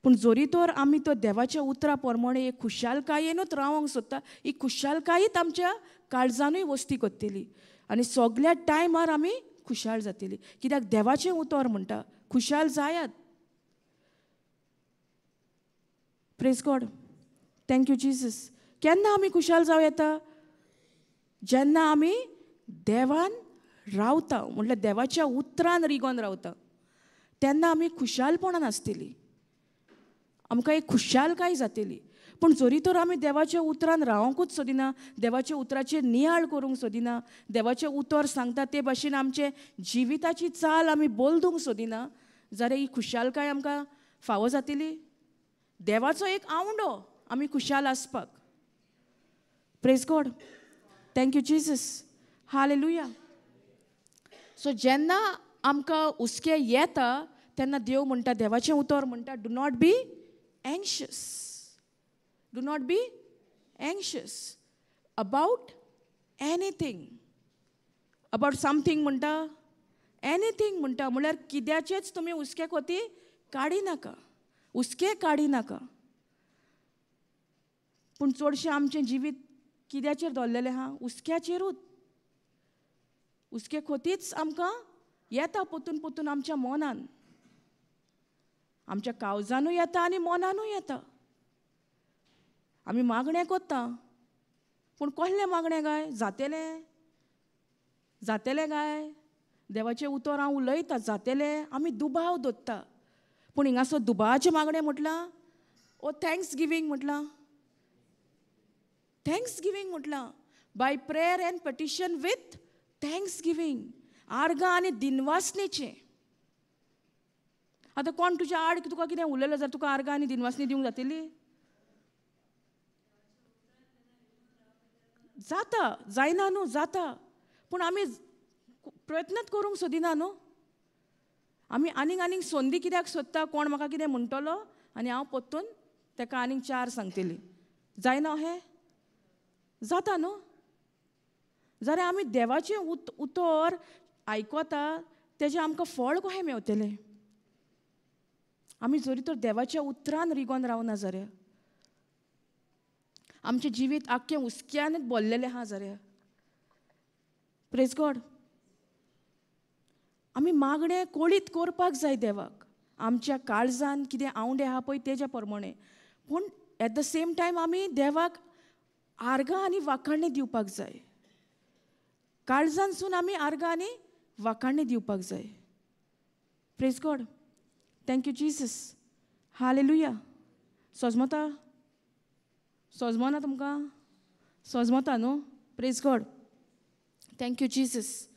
पूण जरी तर आमी तो देवाच्या उतरा प्रमाणे एक खुशालकायेनूच रावंक सोदता, ही खुशालकायीच आमच्या काळजानूय वस्ती करतली आनी सगल्या टायमार आमी खुशाल जातली. कित्याक देवाचें उतर म्हणटा खुशाल जायात. Praise God. Thank you Jesus. केन्ना आमी खुशाल जावं येता? जेन्ना आमी देवान रावता, म्हटल्यार देवाच्या उतरान रिगोन रावता, तेन्ना आमी खुशालपणान आसतली, आमकां एक खुशालकाय जातली. पूण जरी तर आमी देवाच्या उतरान रावंकूच सोदिना, देवाच्या उतराचेर नियाळ करूंक सोदिना, देवाचें उतर सांगता ते भाशेन आमचे जिविताची चाल आमी बदलूंक सोदिना जाल्यार ही खुशालकाय आमकां फावो जातली? देवाचो एक आवंडो आमी खुशाल आसपाक. Praise God, thank you Jesus, hallelujah. So जेन्ना आमकां हुस्के येता तेन्ना देव म्हणटा, देवाचें उतर म्हणटा, do not be anxious, do not be anxious about anything, about something म्हणटा, एनीथींग म्हणटा, म्हणल्यार कित्याचेच तुमी हुस्के कोती काडी नाका, हुस्के काडी नाका. पूण चडशें आमचें जिवीत कित्याचेर दवरलेलें आहा? हुस्क्याचेरूच. हुस्के खोतीच आमकां येता पोतून पोतून आमच्या मनान, आमच्या कावजानूय येता आनी मनानूय येता. आमी मागणें कोत्ता, पूण कसलें मागणें काय? जातेलें, जातेलें काय? देवाचें उतर हांव उलयता, जातेलें, आमी दुबाव दवरता. पूण हिंगासर दुबावाचें मागणें म्हटलां, ओ thanks giving म्हटलां, thanks giving म्हटलां, by prayer and petition with thanksgiving, आर्गां आनी दिनवासनेचें. आतां कोण तुज्या आड तुका कितें उलयलें जाल्यार तुका आर्गां आनी दिनवासनी दिवंक जातली? जाता, जायना न्हू, जाता. पूण आमी प्रयत्नच करूंक सोदिना न्हू. आमी आनीक आनीक संदी कित्याक सोदता? कोण म्हाका कितें म्हणटलो आनी हांव परतून ताका आनीक चार सांगतली. जायना हें? जाता न्हू. जाल्यार आमी देवाचें उतर आयकता तेजें आमकां फळ कशें मेवतलें? आमी जरी तर देवाच्या उतरान रिगोन रावना जाल्यार आमचें जिवीत आख्खें हुस्क्यानच भरलेलें आहा जाल्यार. Praise God. आमी मागणें कोळीत करपाक जाय देवाक, आमच्या काळजान कितें आवंडे आहा पळय तेज्या प्रमाणें. पूण एट the same time आमी देवाक आर्गां आनी वाखाणणी दिवपाक जाय. काळजानसून आमी आर्गां आनी वाखाणणी दिवपाक जाय. Praise God, thank you Jesus, hallelujah. सोजमता? सोजमना तुमकां? सोजमता न्हू? Praise God, thank you Jesus.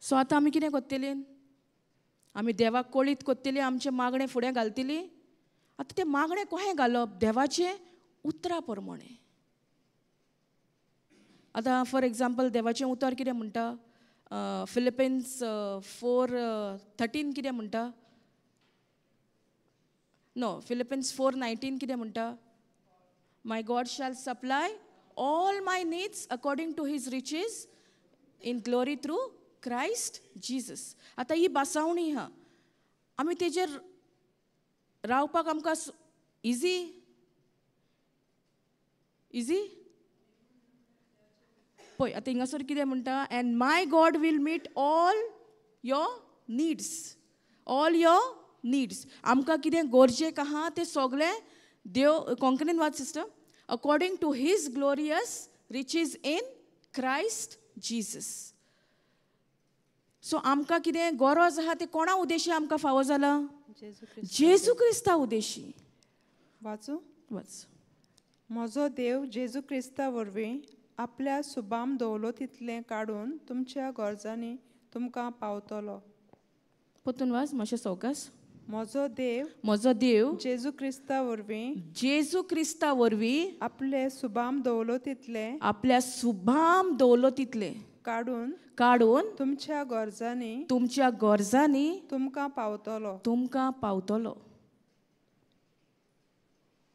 So आतां आमी कितें करतली? आमी देवाक कोळीत करतली, आमचें मागणें फुडें घालतली. आतां तें मागणें कशें घालप? देवाचें उतरा प्रमाणें. आतां फॉर एग्जाम्पल देवाचें उतर कितें म्हणटा? फिलिपिन्स 4:13 कितें म्हणटा? नो, फिलिपिन्स 4:19 कितें म्हणटा? My God shall supply all my needs according to his riches in glory through Christ Jesus. आतां ही बासावणी आहा, आमी तेजेर रावपाक आमकां इजी इजी. पळय आतां हिंगासर कितें म्हणटा? And my God will meet all your needs, all your needs. आमकां कितें गरजेक आहा तें सगळें देव, कोंकणीन वाच sister, according to his glorious riches in Christ Jesus. So आमकां कितें गरज आहा तें कोणा उद्देशी आमकां फावो जालां? जेजू क्रिस्ता उद्देशी. वाचू? वाच. म्हजो देव जेजू क्रिस्ता वरवीं आपल्या सुबाम दवलतींतलें काडून तुमच्या गरजांनी तुमकां पावतलो. परतून वाच मातशें सवकास. म्हजो देव, म्हजो देव जेजू क्रिस्ता वरवीं, जेजू क्रिस्ता वरवीं आपले सुबाम दवलतींतलें, आपल्या सुबाम दवलतींतलें काडून काडून तुमच्या गरजांनी, तुमच्या गरजांनी तुमकां पावतलो, तुमकां पावतलो.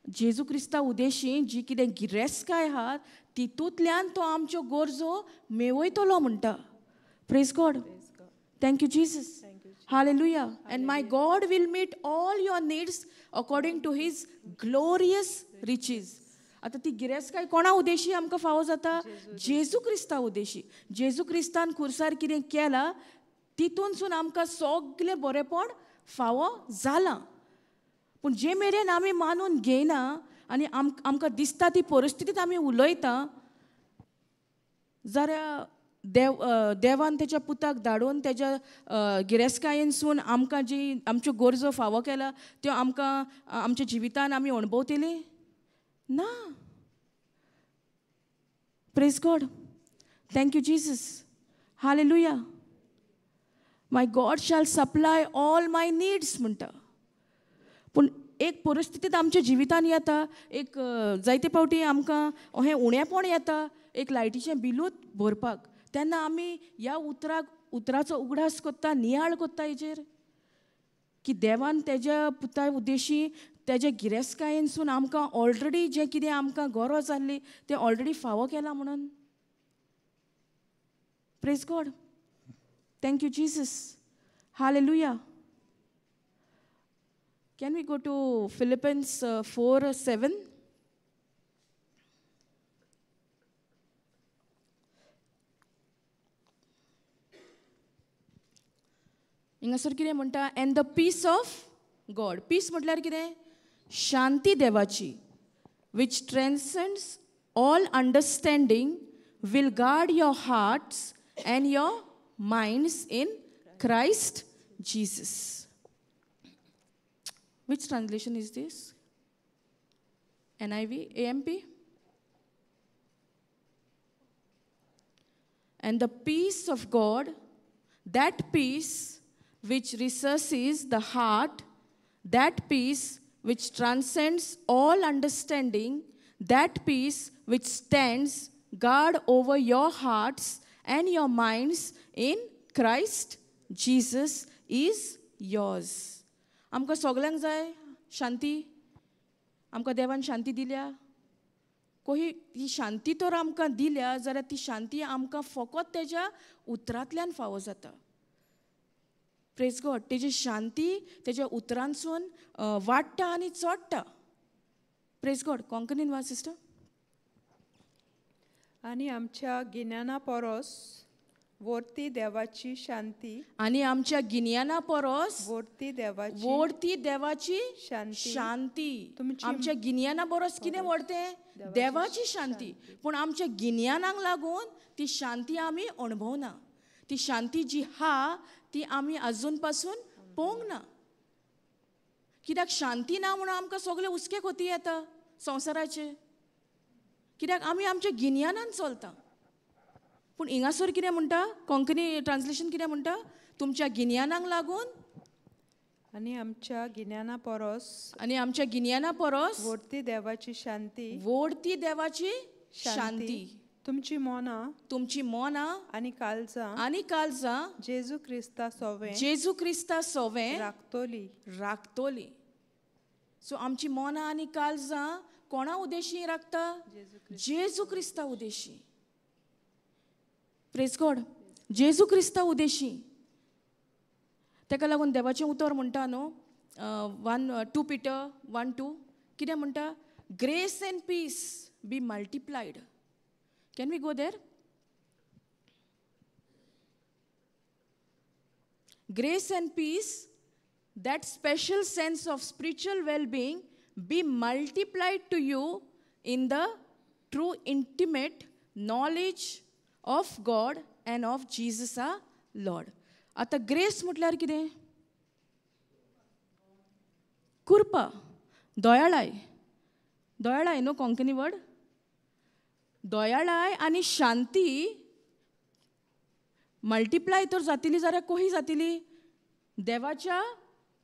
जेजू क्रिस्ता उद्देशी जी कितें गिरेस्तकाय आहा तितूंतल्यान तो आमच्यो गरजो मेवयतलो म्हणटा. Praise God, thank you Jesus, hallelujah. And my God will meet all your needs according to his glorious riches. आतां ती गिरेस्तकाय कोणा उद्देशी आमकां फावो जाता? जेजू क्रिस्ता उद्देशी. जेजू क्रिस्तान खुर्सार कितें केलां तितूनसून आमकां सगळें बरेंपण फावो जालां. पूण जे मेरेन आमी मानून घेयना आनी आमकां दिसता ती परिस्थितींत आमी उलयता जाल्यार देवान तेच्या पुताक धाडून तेज्या गिरेस्तकायेनसून आमकां जी आमच्यो गरजो फावो केला त्यो आमकां आमच्या जिवितान आमी अणभवतली ना. Praise God, thank you Jesus, hallelujah. My God shall supply all my needs म्हणटा. पूण एक परिस्थितींत आमच्या जिवितान येता, एक जायते फावटी आमकां हें उणेपण येता, एक लायटीचें बिलूच भरपाक, तेन्ना आमी ह्या उतराचो उगडास करता, नियाळ करता हेजेर की देवान तेज्या पुता उद्देशी तेज्या गिरेस्तकायेनसून आमकां ऑलरेडी जें कितें आमकां गरज आसली तें ऑलरेडी फावो केलां म्हणून. Praise God. Thank you Jesus. Hallelujah. Can we go to Philippians 4:7? हिंगासर कितें म्हणटा? And the peace of God. Peace म्हटल्यार कितें? शांती देवाची, which transcends all understanding will guard your hearts and your minds in Christ Jesus. Which translation is this? NIV, AMP? And the peace of God, that peace which resuscitates the heart, that peace which transcends all understanding, that peace which stands guard over your hearts and your minds in Christ Jesus is yours. आमकां सगल्यांक जाय शांती. आमकां देवान शांती दिल्या. कोही ती शांती तर आमकां दिल्या जाल्यार ती शांती आमकां फकत तेज्या उतरांतल्यान फावो जाता. Praise God. तेजी शांती तेज्या उतरांसून वाडटा आनी चडटा. Praise God. कोंकणीन वा सिस्टर. आनी आमच्या गिन्याना परस वरती देवाची शांती, आनी आमच्या गिन्याना परस वरती देवाची, वरती देवाची शांती, शांती. आमच्या गिन्याना परस कितें वरतें? देवाची शांती. पूण आमच्या गिन्यानाक लागून ती शांती आमी अणभवना. ती शांती जी हा ती आमी आजून पासून पळोवंक ना. कित्याक शांती ना म्हणून आमकां सगळे हुस्के खोती येता संवसाराचे. कित्याक आमी आमच्या गिन्यानान चलता. पूण हिंगासर कितें म्हणटा? कोंकणी ट्रान्सलेशन कितें म्हणटा? तुमच्या गिन्यानाक लागून आनी आमच्या गिन्याना परस, आनी आमच्या गिन्याना परस वरती देवाची शांती, वरती देवाची शांती तुमची मनां, तुमची मनां आनी काळजां, आनी काळजां जेजू क्रिस्ता सोवें, जेजू क्रिस्ता सोवें राखतली, राखतली. सो आमची मनां आनी काळजां कोणा उद्देशी राखता? जेजू क्रिस्ता उद्देशी. Praise God. जेजू क्रिस्ता उद्देशी. ताका लागून देवाचें उतर म्हणटा न्हू, 1-2 Peter 1:2 कितें म्हणटा? Grace and peace be multiplied. Can we go there? Grace and peace, that special sense of spiritual well-being, be multiplied to you in the true intimate knowledge of God and of Jesus our Lord. आता grace म्हटल्यार कितें? कृपा, दयाळाय. दयाळाय न्हू Konkani word? दयाळाय आनी शांती multiply तर जातली जाल्यार कोही जातली? देवाच्या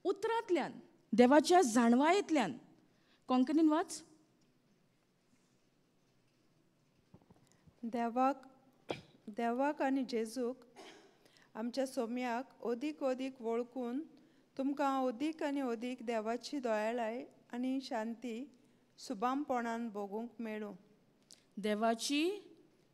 उतरांतल्यान, देवाच्या जाणवायेंतल्यान. कोंकणीन वाच. देवाक, देवाक आनी जेजूक आमच्या सोम्याक अदीक अदीक वळखून तुमकां अदीक आनी अदीक देवाची दयाळाय आनी शांती सुबामपणान भोगूंक मेळूं. देवाची,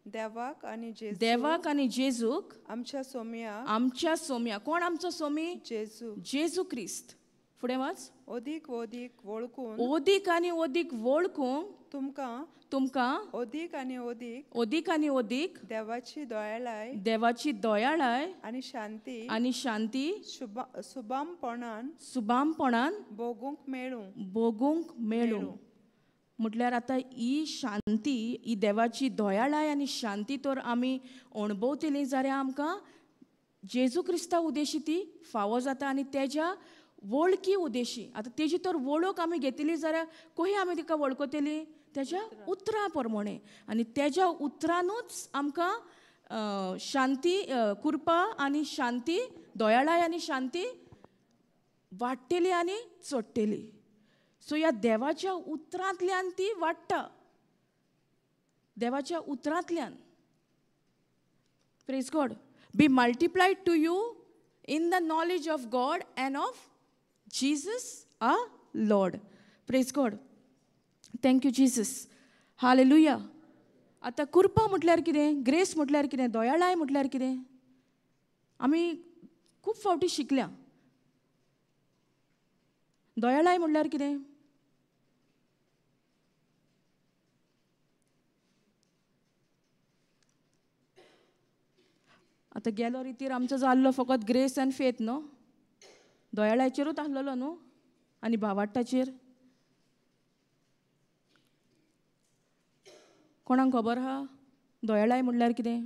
देवाक आनी जेजू, देवाक आनी जेजूक आमच्या सोम्याक, आमच्या सोम्या. कोण आमचो सोमी? जेजू, जेजू क्रिस्त. फुडें वाच. अदीक अदीक वळखून, अदीक आनी अदीक वळखूंक तुमकां, तुमकां अदीक आनी अदीक, अदीक आनी अदीक देवाची दयाळाय, देवाची दयाळाय आनी शांती, आनी शांती सुबामपणान, सुबामपणान भोगूंक मेळूं, भोगूंक मेळूं. म्हटल्यार आतां ही शांती, ही देवाची दयाळाय आनी शांती तर आमी अणभवतली जाल्यार आमकां जेजू क्रिस्ता उद्देशी ती फावो जाता आनी तेज्या वळखी उद्देशी. आतां तेजी तर वळख आमी घेतली जाल्यार कोही आमी तिका वळखतली? तेज्या उतरां प्रमाणे. आनी तेज्या उतरानूच आमकां शांती, कृपा आनी शांती दयाळाय आनी शांती वाडटली आनी चडटली. सो ह्या देवाच्या उतरांतल्यान ती वाडटा, देवाच्या उतरांतल्यान. Praise God. Be multiplied to you in the knowledge of God and of Jesus our Lord. Praise God. Thank you Jesus. Hallelujah. आतां कृपा म्हटल्यार कितें, ग्रेस म्हटल्यार कितें, दयाळाय म्हटल्यार कितें, आमी खूब फावटी शिकल्या. दयाळाय म्हटल्यार कितें? आतां गेलो रितीर आमचो जाल्लो फकत ग्रेस आनी फेथ न्हू, दयाळाचेरूच आसलेलो न्हू आनी भावार्ताचेर. कोणाक खबर आहा दयाळाय म्हटल्यार कितें?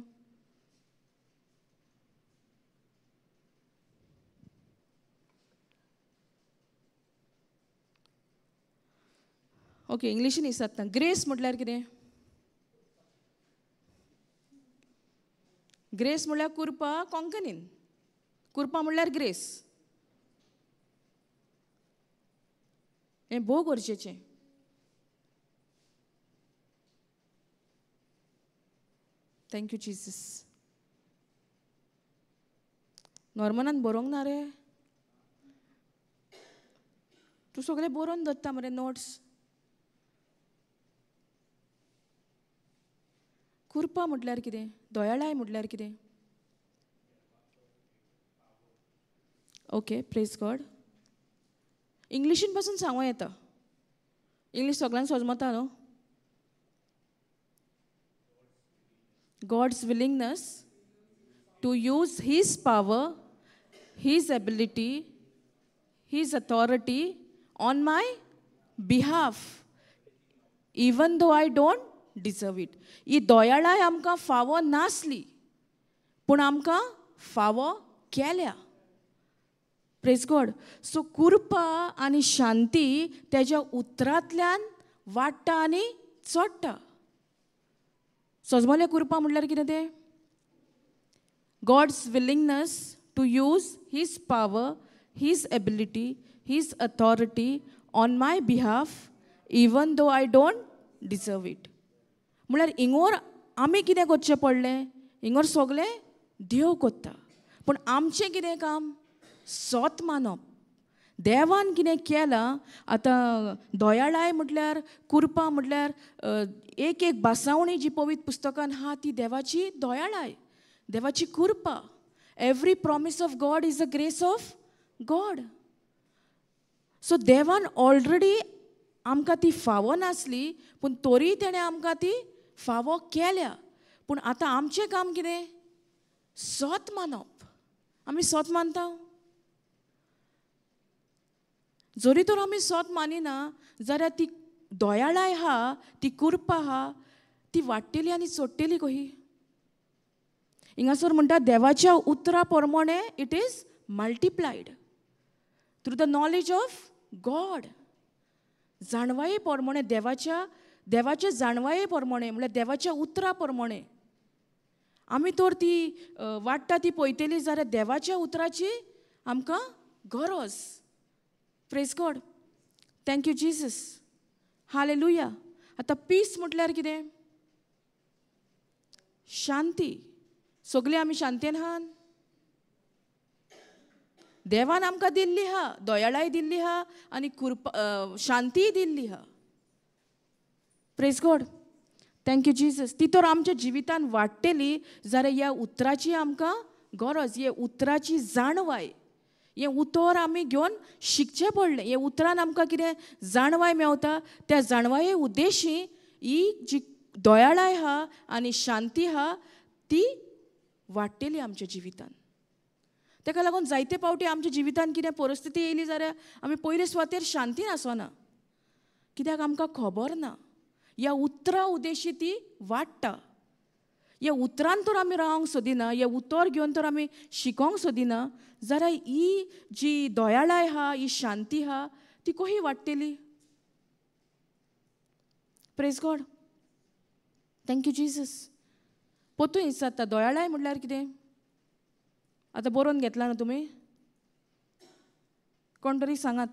ओके, इंग्लिशीन विचारता. ग्रेस म्हटल्यार कितें? ग्रेस म्हळ्यार कृपा, कोंकणीन कृपा म्हळ्यार ग्रेस. हें भोव गरजेचें. Thank you Jesus. नॉर्मनान बरोवंक ना रे, तूं सगळें बरोवन दवरता मरे नोट्स. कृपा म्हटल्यार कितें, दयाळाय म्हटल्यार कितें? Okay, praise God. इंग्लिशीन पासून सांगूं येता, इंग्लीश सगळ्यांक समजता न्हू. God's willingness to use His power, His ability, His authority on my behalf, even though I don't deserve it. ही दयाळाय आमकां फावो नासली पूण आमकां फावो केल्या. Praise God. सो कृपा आनी शांती तेज्या उतरांतल्यान वाडटा आनी चडटा. सजमलें कृपा म्हटल्यार कितें तें? God's willingness to use His power, His ability, His authority on my behalf, even though I don't deserve it. म्हळ्यार इंगोर आमी कितें करचें पडलें? इंगोर सगळें देव करता, पूण आमचें कितें काम? सोत मानप. देवान कितें केलां. आतां दयाळाय म्हटल्यार, कृपा म्हटल्यार एक एक भासावणी जी पवित्र पुस्तकान आहा ती देवाची दयाळाय, देवाची कृपा. Every promise of God is a grace of God. So देवान ऑलरेडी आमकां ती फावो नासली पूण तोरी तेणें आमकां ती फावो केल्या. पूण आतां आमचें काम कितें? सोत मानप. आमी सोत मानता? जरी तर आमी सोत मानिना जाल्यार ती दयाळाय आहा, ती कृपा आहा, ती वाडटली आनी चडटली कही. हिंगासर म्हणटा देवाच्या उतरा प्रमाणे it is multiplied through the knowledge of God. जाणवाये प्रमाणे, देवाच्या देवाच्या जाणवाये प्रमाणे म्हळ्यार देवाच्या उतरा प्रमाणे आमी तर ती वाडटा ती पळयतली जाल्यार देवाच्या उतराची आमकां गरज. Praise God. Thank you Jesus. Hallelujah. आतां पीस म्हटल्यार कितें? शांती. सगळीं आमी शांतेन आहात. देवान आमकां दिल्ली आहा, दयाळाय दिल्ली आहा आनी कृपा शांतीय दिल्ली आहा. Praise God. Thank you Jesus. ती तर आमच्या जिवितान वाडटली जाल्यार ह्या उतराची आमकां गरज, ह्या उतराची जाणवाय. हें उतर आमी घेवन शिकचें पडलें. हें उतरान आमकां कितें जाणवाय मेवता, त्या जाणवाये उद्देशी ही जी दयाळाय आहा आनी शांती आहा ती वाडटली आमच्या जिवितान. ताका लागून जायते फावटी आमच्या जिवितान कितें परिस्थिती येयली जाल्यार आमी पयले सुवातेर शांतीन आसना, कित्याक आमकां खबर ना ह्या उतरा उद्देशी ती वाडटा. ह्या उतरान तर आमी रावंक सोदिना, हें उतर घेवन तर आमी शिकोंक सोदिना जाल्यार ही जी दयाळाय आहा, ही शांती आहा, ती कशी वाडटली? Praise God. Thank you Jesus. पोतून विचारता दयाळाय म्हटल्यार कितें? आतां बरोवन घेतला न्हू तुमी? कोण तरी सांगात.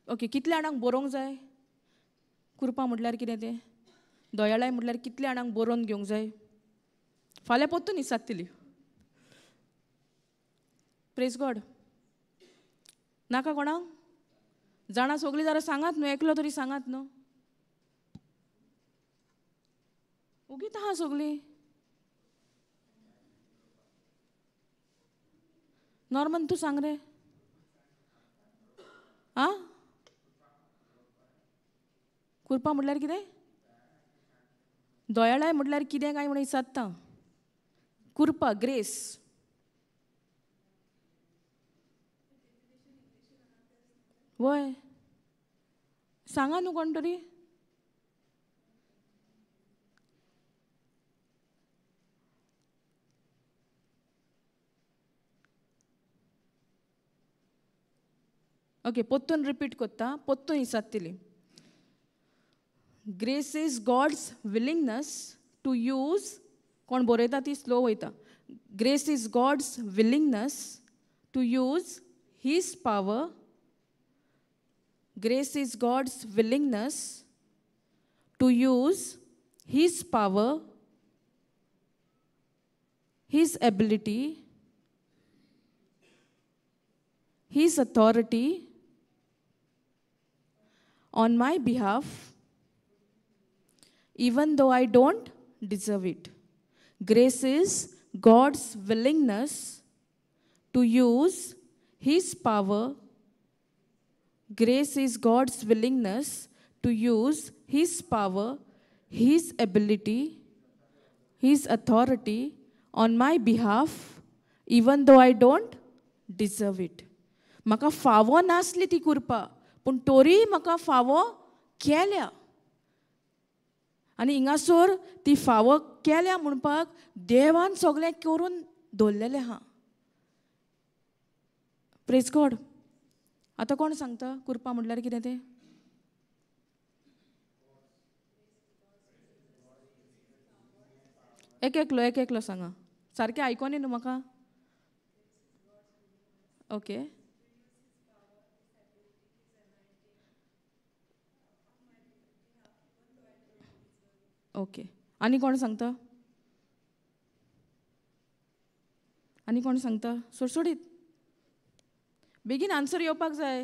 ओके, कितल्या जाणांक बरोवंक जाय? कृपा म्हटल्यार कितें तें? दयाळाय म्हटल्यार कितल्या जाणांक बरोवन घेवंक जाय? फाल्यां परतून विचारतली. Praise God. नाका कोणाक? जाणां सगळीं जाल्यार सांगात न्हू, एकलो तरी सांगात न्हू. ओगीत आहा सगळीं. नॉर्मन तूं सांग रे. आं, कृपा म्हटल्यार कितें? दयाळाय म्हटल्यार कितें काय म्हण विचारता. कृपा, ग्रेस. वय सांगा न्हू कोण तरी. ओके, परतून रिपीट करता, परतून विचारतली. Grace is God's willingness to use. कोण बरयता ती स्लो वयता. Grace is God's willingness to use his power. Grace is God's willingness to use his power, his ability, his authority on my behalf, even though I don't deserve it. Grace is God's willingness to use his power. Grace is God's willingness to use his power, his ability, his authority on my behalf, even though I don't deserve it. म्हाका फावो नासली ती कृपा, पूण तोरी म्हाका फावो केल्या. आनी हिंगासर ती फावो केल्या म्हणपाक देवान सगळें करून दवरलेलें आहा. Praise God. आतां कोण सांगता कृपा म्हटल्यार कितें तें? एक एकलो, एक एकलो सांगा. सारकें आयकोनी न्हू म्हाका? ओके. ओके, आनी कोण सांगता? आनी कोण सांगता? सोडसोडीत बेगीन आन्सर येवपाक जाय.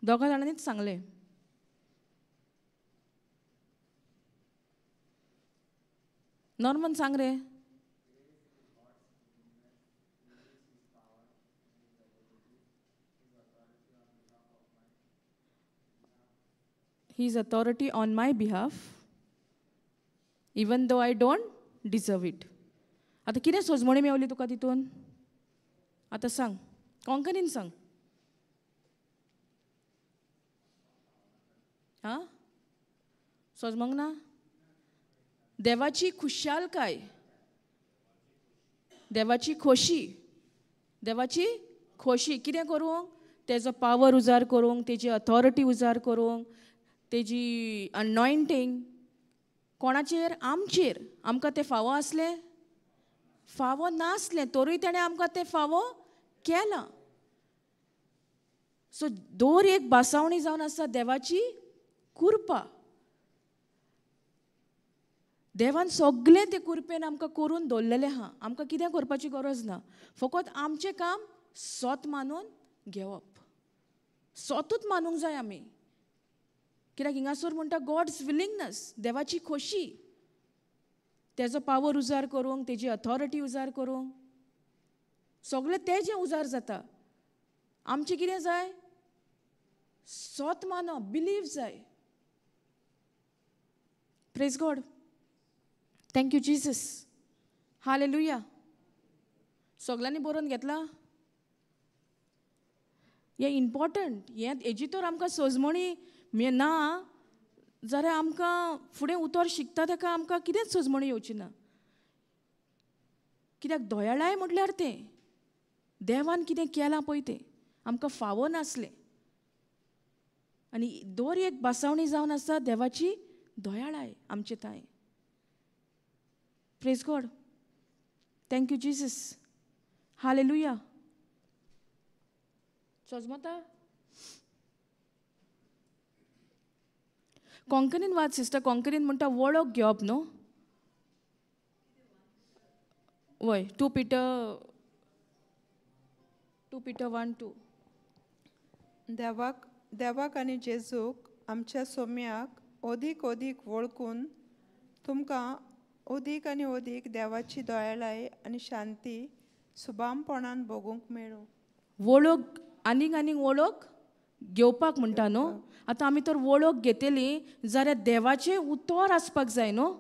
दोगा जाणांनीच सांगलें. नॉर्मन सांग रे. His authority on my behalf, even though I don't deserve it. आतां कितें सोजमणी मेवली तुका तितून? आतां सांग, कोंकणीन सांग. आं, सोजमंग ना? देवाची खुशालकाय, देवाची खोशी, देवाची खोशी कितें करूंक? तेजो पावर उजार करूंक, तेजी अथॉरिटी उजार करूंक, तेजी अनॉयंटींग कोणाचेर? आमचेर. आमकां तें फावो आसलें? फावो नासलें, तरूय तेणें आमकां तें फावो केलां. सो दर एक बासावणी जावन आसा देवाची कृपा. देवान सगळें ते कृपेन आमकां करून दवरलेलें आहा. आमकां कितें करपाची गरज ना, फकत आमचें काम सोत मानून घेवप. सोतूच मानूंक जाय आमी. कित्याक हिंगासर म्हणटा गॉड्स विलिंगनस, देवाची खोशी, तेजो पावर उजार करूंक, तेजी अथॉरिटी उजार करूंक, सगळें तेजें उजार जाता. आमचें कितें जाय? सोत मानप, बिलीव जाय. Praise God. Thank you Jesus. Hallelujah. सगळ्यांनी बरोवन घेतला? हें इम्पॉर्टंट. हें हेजी तर आमकां सोजमणी ना जाल्यार आमकां फुडें उतर शिकता तेका आमकां कितेंच सोजमणी येवची ना. कित्याक दयाळाय म्हटल्यार तें देवान कितें केलां पळय तें आमकां फावो नासलें. आनी दर एक बासावणी जावन आसा देवाची दयाळाय आमचे ताय. Praise God. Thank you Jesus. Hallelujah. सजमता कोंकणीन वाच सिस्टर. कोंकणीन म्हणटा वळख घेवप न्हू. वय 2 Peter 1:2. देवाक आनी जेजूक आमच्या सोम्याक ओदीक ओदीक वळखून तुमकां ओदीक आनी ओदीक देवाची दयाळाय आनी शांती सुबामपणान भोगूंक मेळूं. वळख आनीक आनीक वळख घेवपाक म्हणटा न्हू. आतां आमी तर वळख घेतली जाल्यार देवाचें उतर आसपाक जाय न्हू.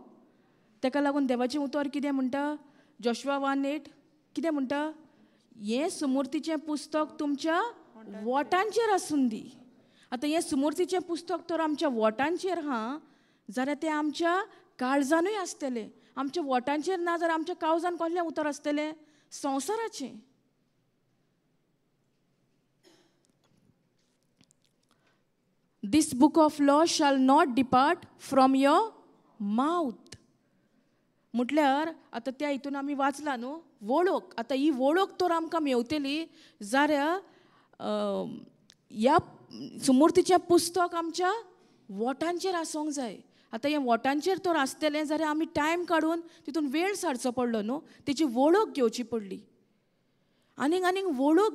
ताका लागून देवाचें उतर कितें म्हणटा? जोशुआ 1:8 कितें म्हणटा? हें सुमूर्तीचें पुस्तक तुमच्या वोटांचेर आसून दी. आतां हें सुमूर्तीचें पुस्तक तर आमच्या वोटांचेर आहा जाल्यार तें आमच्या काळजानूय आसतलें. आमच्या वोटांचेर ना जाल्यार आमच्या काळजान कसलें उतर आसतलें? संवसाराचें. This book of law shall not depart from your mouth. म्हटल्यार आतां त्या हितून आमी वाचला न्हू वळख. आतां ही वळख तर आमकां मेवतली जाल्यार ह्या सुमूर्तीचें पुस्तक आमच्या वोटांचेर आसूंक जाय. आतां हें वोटांचेर तर आसतलें जाल्यार आमी टायम काडून तितून वेळ सारचो पडलो न्हू, तेची वळख घेवची पडली. आनीक आनीक वळख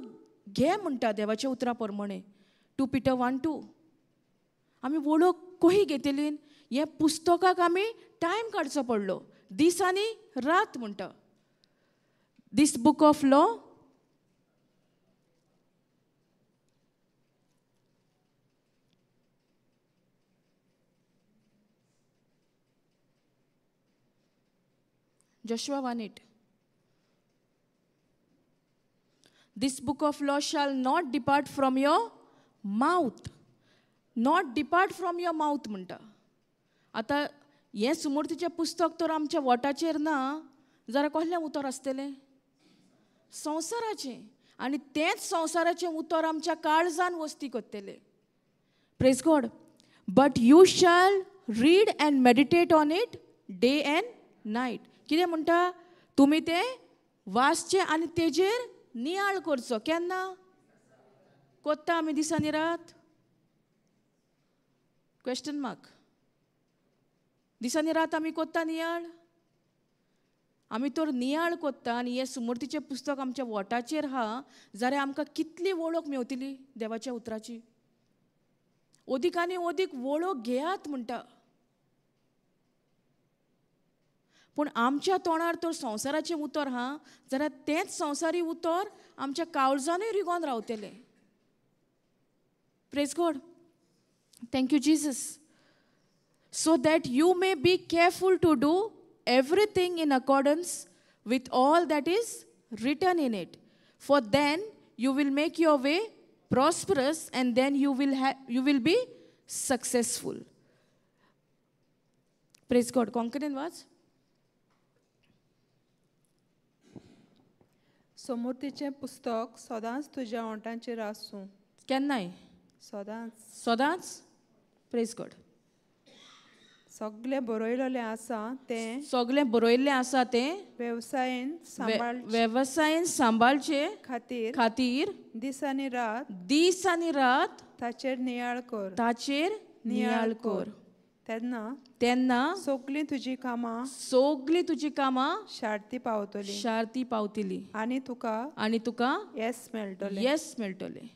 घे म्हणटा देवाच्या उतरा प्रमाणे 2 Peter 1:2. आमी वळख कशी घेतली? हें पुस्तकाक आमी टायम काडचो पडलो, दीस आनी रात म्हणटा. This book of law Joshua 1:8. This book of law shall not depart from your mouth. Not depart from your mouth म्हणटा. आतां हें सुमूर्तीचें पुस्तक तर आमच्या वोटाचेर ना जाल्यार कसलें उतर आसतलें? संवसाराचें. आनी तेंच संवसाराचें उतर आमच्या काळजान वस्ती करतलें. Praise God. But you shall read and meditate on it day and night. कितें म्हणटा? तुमी तें वाचचें आनी तेजेर नियाळ करचो. केन्ना कोत्ता आमी दिसांनी रात? Question mark. दिसांनी रात आमी कोत्ता नियाळ? आमी तर नियाळ कोत्ता आनी हें सुमूर्तीचें पुस्तक आमच्या वोटाचेर आहा जाल्यार आमकां कितली वळख मेवतली देवाच्या उतराची. ओदीक आनी ओदीक वळख घेयात म्हणटा. पूण आमच्या तोंडार तर संवसाराचें उतर आहा जाल्यार तेंच संवसारी उतर आमच्या काळजानूय रिगोन रावतलें. Praise God. Thank you Jesus. So that you may be careful to do everything in accordance with all that is written in it. For then you will make your way prosperous and then you will be successful. Praise God. कोंकणीन वाच. सोमूर्तीचें पुस्तक सदांच तुज्या ओंठांचेर आसूं. केन्नाय? सदांच. सदांच. Praise God. सगळें बरयलेलें आसा तें, सगळें बरयल्लें आसा तें वेवसायेन वेवसायेन सांबाळचे खातीर खातीर दीस आनी रात, दीस आनी रात ताचेर नियाळ कर, ताचेर नियाळ कर. तेन्ना तेन्ना सगळीं तुजी कामां, सगळीं तुजी कामां शार्ती पावतली, शार्ती पावतली आनी तुका, आनी तुका येस मेळटलें, येस मेळटलें.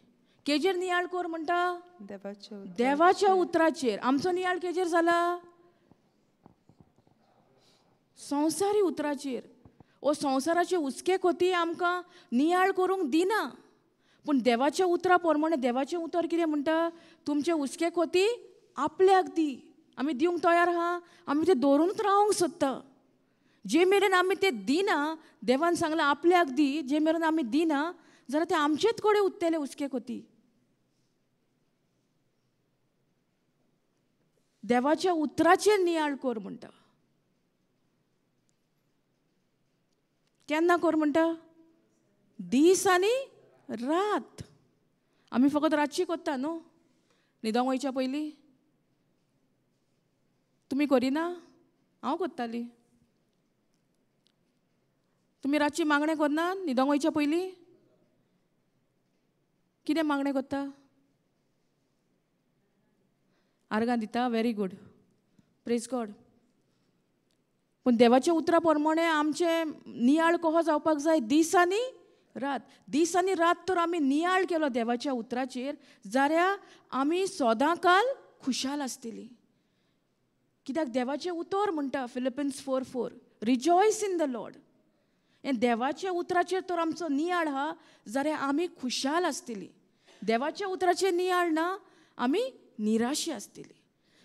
केजेर नियाळ कर म्हणटा? देवाच्या, देवाच्या उतराचेर. आमचो नियाळ केजेर जाला? संवसारी उतराचेर. ओ संवसाराचे हुस्के खोती आमकां नियाळ करूंक दिना. पूण देवाच्या उतरा प्रमाणे देवाचें उतर कितें म्हणटा? तुमचे हुस्के खोती आपल्याक दी. आमी दिवंक तयार आहा, आमी ते दवरूनच रावंक सोदता. जे मेरेन आमी ते दिना, देवान सांगलां आपल्याक दी, जे मेरेन आमी दिना जाल्यार ते आमचेच कडेन उरतले हुस्के खोती. देवाच्या उतराचेर नियाळ कर म्हणटा. केन्ना कर म्हणटा? दीस आनी रात. आमी फकत रातची कोत्ता न्हू, न्हिदोंक वयच्या पयलीं? तुमी करिना? हांव करताली. तुमी रातची मागणें करना न्हिदोंक वयच्या पयलीं? कितें मागणें करता? आर्गां दिता. Very good, praise God. पूण देवाच्या उतरा प्रमाणे आमचें नियाळ कसो जावपाक जाय? दीस आनी रात. दीस आनी रात तर आमी नियाळ केलो देवाच्या उतराचेर जाल्यार आमी सदां काल खुशाल आसतली. कित्याक देवाचें उतर म्हणटा Philippians 4:4, rejoice in the Lord. हें देवाच्या उतराचेर तर आमचो नियाळ आहा जाल्यार आमी खुशाल आसतली. देवाच्या उतराचेर नियाळ ना, आमी निराशी आसतली.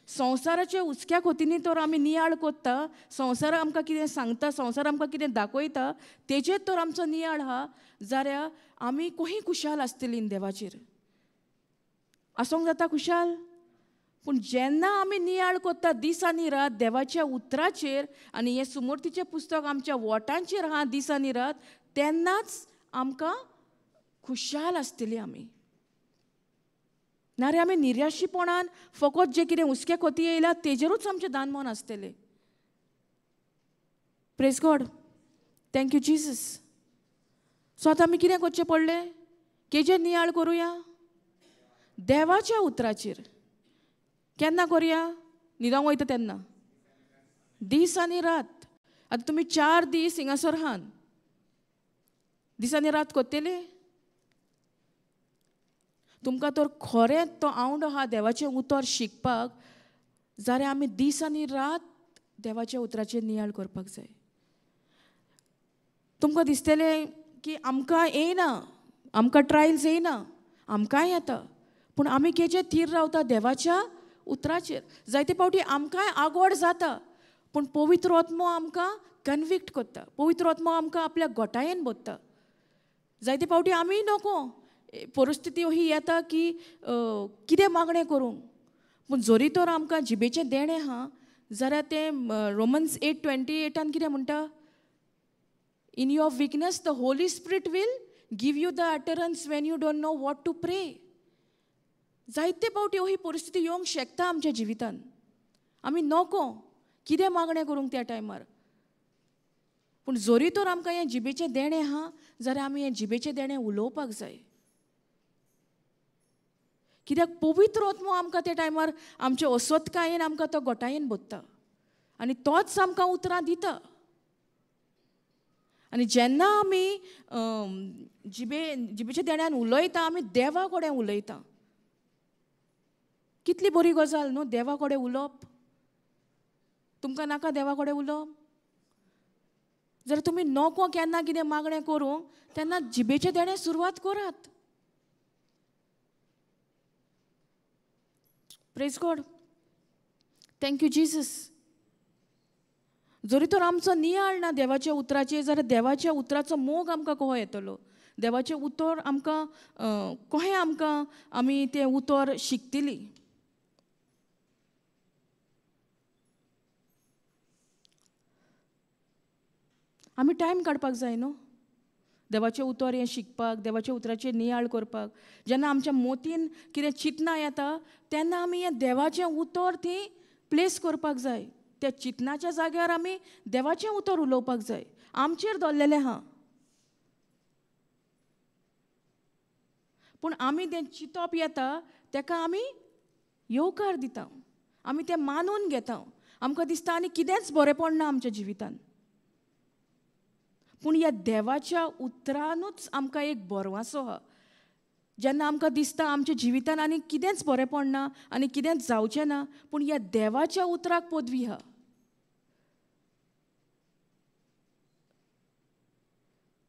संवसाराच्या हुसक्या खोतींनी तर आमी नियाळ कोत्ता, संवसार आमकां कितें सांगता, संवसार आमकां कितें दाखयता तेजेर तर आमचो नियाळ आहा जाल्यार आमी कोही खुशाल आसतली देवाचेर. आसोंक जाता खुशाल. पूण जेन्ना आमी नियाळ कोत्ता दीस आनी रात देवाच्या उतराचेर आनी हें सुमूर्तीचें पुस्तक आमच्या वोटांचेर आहा दीस आनी रात, तेन्नाच आमकां खुशाल आसतली आमी. नारे आमी निराशीपणान फकत जे कितें हुसक्या खोती येयला तेजेरूच आमचें दानमन आसतलें. Praise God, thank you Jesus. So आतां आमी कितें करचें पडलें? केजेर नियाळ करुया? देवाच्या उतराचेर. केन्ना करुया? न्हिदोंक वयता तेन्ना, दीस आनी रात. आतां तुमी 4 दीस हिंगासर आहात, दीस आनी रात करतले? तुमकां तर खरें तो आवड आहा देवाचें उतर शिकपाक जाल्यार आमी दीस आनी रात देवाच्या उतराचेर नियाळ करपाक जाय. तुमकां दिसतलें की आमकां येयना, आमकां ट्रायल्स येयना, आमकांय येता, पूण आमी केजेर थीर रावता? देवाच्या उतराचेर. जायते फावटी आमकांय आगोड जाता, पूण पवित्र आत्मो आमकां कन्विक्ट करता, पवित्र आत्मो आमकां आपल्या गोटायेन भरता. जायते फावटी आमी नको परिस्थिती ही येता की कितें मागणें करूंक, पूण जरी तर आमकां जिबेचें देणें आहा जाल्यार तें रोमन्स 8:28 कितें म्हणटा? In your weakness the Holy Spirit will give you the utterance when you don't know what to pray. जायते फावटी ही परिस्थिती येवंक शकता आमच्या जिवितान, आमी नको कितें मागणें करूंक त्या टायमार. पूण जरी तर आमकां हें जिबेचें देणें आहा जाल्यार आमी हें जिबेचें देणें उलोवपाक जाय. कित्याक पवित्र आत्मो आमकां त्या टायमार आमचे अस्वस्थकायेन आमकां तो गोटायेन भरता आनी तोच आमकां उतरां दिता. आनी जेन्ना आमी जिबेच्या देण्यान उलयता, आमी देवा कडेन उलयता. कितली बरी गजाल न्हू देवा कडेन उलोवप. तुमकां नाका देवा कडेन उलोवप? जर तुमी नको केन्ना कितें मागणें करूंक तेन्ना जिबेचें देणें सुरवात करात. Praise God, thank you Jesus. जरी तर आमचो नियाळ ना देवाच्या उतराचेर जाल्यार देवाच्या उतराचो मोग आमकां कसो येतलो? देवाचें उतर आमकां कशें आमकां आमी तें उतर शिकतली? आमी टायम काडपाक जाय न्हू देवाचें उतर हें शिकपाक, देवाच्या उतराचेर नियाळ करपाक. जेन्ना आमच्या मोतीन कितें चिंतना येता तेन्ना आमी हें देवाचें उतर ती प्लेस करपाक जाय. त्या चिंतनाच्या जाग्यार आमी देवाचें उतर उलोवपाक जाय. आमचेर दवरलेलें आहा, पूण आमी तें चिंतप येता तेका आमी येवकार दिता, आमी तें मानून घेता. आमकां दिसता आनी कितेंच बरेंपण ना आमच्या जिवितान. पूण ह्या देवाच्या उतरानूच आमकां एक भरवासो आहा. जेन्ना आमकां दिसता आमच्या जिवितान आनी कितेंच बरेंपण ना आनी कितेंच जावचें ना, पूण ह्या देवाच्या उतराक पदवी आहा.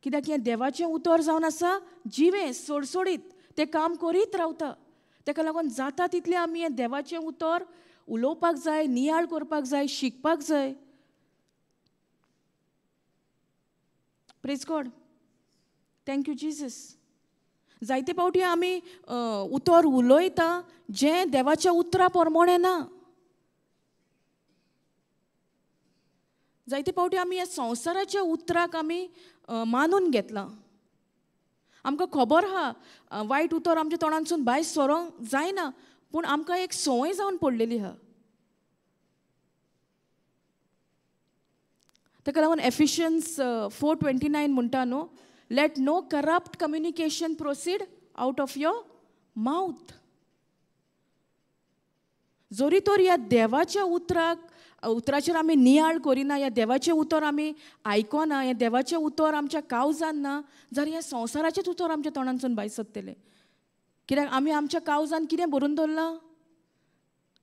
कित्याक हें देवाचें उतर जावन आसा जिवें सोडसोडीत, तें काम करीत रावता. तेका लागून जाता तितलें आमी हें देवाचें उतर उलोवपाक जाय, नियाळ करपाक जाय, शिकपाक जाय. Praise God, thank you Jesus. जायते फावटी आमी उतर उलयता जें देवाच्या उतरा प्रमाणें ना. जायते फावटी आमी ह्या संवसाराच्या उतराक आमी मानून घेतलां. आमकां खबर आहा वायट उतर आमच्या तोंडांतसून भायर सरोंक जायना, पूण आमकां एक संवय जावन पडलेली आहा. ताका लागून एफिशियन्स 4:29 म्हणटा न्हू, let no corrupt communication proceed out of your mouth. जरी तर ह्या देवाच्या उतराक उतराचेर आमी नियाळ करिना, ह्या देवाचें उतर आमी आयकना, ह्या देवाचें उतर आमच्या कावजान ना जाल्यार ह्या संवसाराचेंच उतर आमच्या तोंडांतसून भायर सरतलें. कित्याक आमी आमच्या कावजान कितें भरून दवरलां?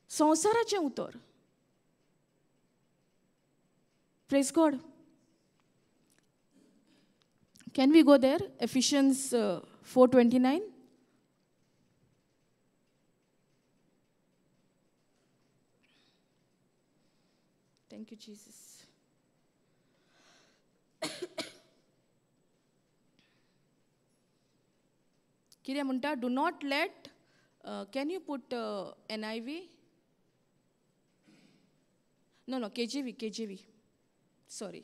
संवसाराचें उतर. Praise God. Can we go there? Ephesians 4:29. Thank you, Jesus. कितें म्हणटा? Do not let, can you put NIV? No, no, KJV, KJV. Sorry.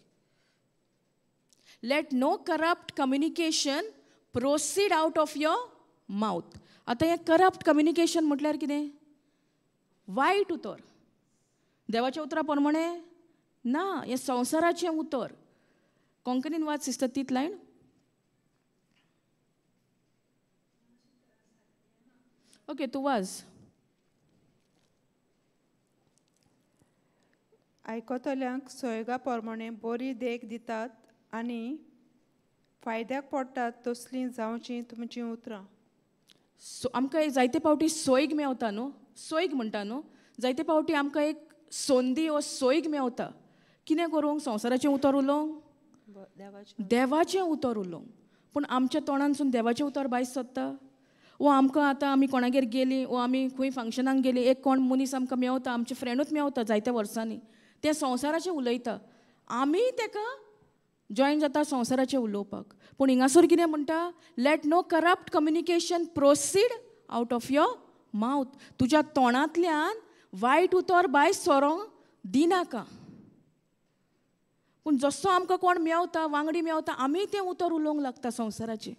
Let no corrupt communication proceed out of your mouth. आतां हें corrupt communication म्हटल्यार कितें? वायट उतर. देवाच्या उतरा प्रमाणे ना, हें संवसाराचें उतर. कोंकणीन वाच सिस्टर तीच लायन. ओके, तूं वाच. आयकतल्यांक सोयगा प्रमाणे बरी देख दितात आनी फायद्याक पडटात तसलीं जावचीं तुमचीं उतरां. सो आमकां एक जायते फावटी सोयग मेवता न्हू, सोयग म्हणटा न्हू, जायते फावटी आमकां एक संदी वो सोयग मेवता कितें करूंक? संवसाराचें उतर उलोवंक, देवाचें उतर उलोवंक. पूण आमच्या तोंडांतसून देवाचें उतर भायर सरता? वो आमकां आतां आमी कोणागेर गेलीं वो आमी खंय फंक्शनाक गेलीं, एक कोण मनीस आमकां मेवता, आमचे फ्रेंडूच मेवता जायत्या वर्सांनी, तें संवसाराचें उलयता, आमी ताका जॉयन जाता संवसाराचें उलोवपाक. पूण हिंगासर कितें म्हणटा? Let no corrupt communication proceed out of your mouth. तुज्या तोंडांतल्यान वायट उतर भायर सरोंक दिनाका. पूण जसो आमकां कोण मेवता, वांगडी मेवता, आमी तें उतर उलोवंक लागता संवसाराचें.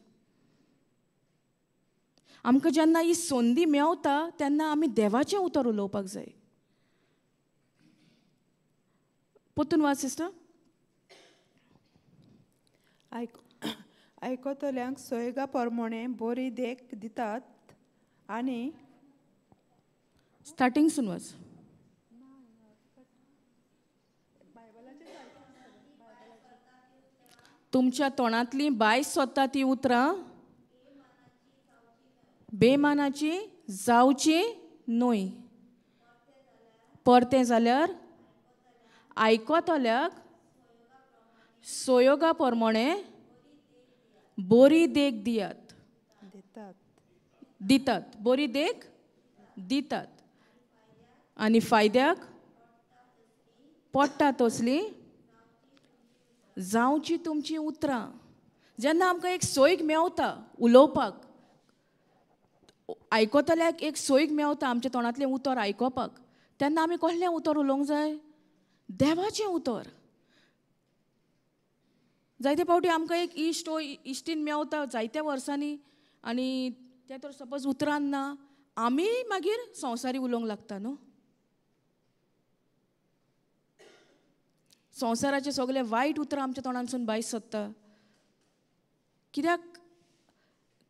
आमकां जेन्ना ही संदी मेवता तेन्ना आमी देवाचें उतर उलोवपाक जाय. परतून वाच सिस्टर. आयकतल्यांक सोयगा प्रमाणे बरी देख दितात आनी स्टार्टिंग सून वाच. तुमच्या तोंडांतली भायर सरता ती उतरां बेमानाची जावची न्हय, परतें जाल्यार आयकतल्याक सोयोगा प्रमाणे बरी देख दियात, दितात, बरी देख दितात आनी फायद्याक पडटा तसली जावची तुमची उतरां. जेन्ना आमकां एक सोयग मेवता उलोवपाक, आयकतल्याक एक सोयग मेवता आमच्या तोंडांतलें उतर आयकोपाक, तेन्ना आमी कसलें उतर उलोवंक जाय? देवाचें उतर. जायते फावटी आमकां एक इश्ट वो इश्टीन मेवता जायत्या वर्सांनी आनी ते तर सपोज उतरान ना, आमी मागीर संवसारी उलोवंक लागता न्हू. संवसाराचे सगळे वायट उतरां आमच्या तोंडांतसून भायर सरता. कित्याक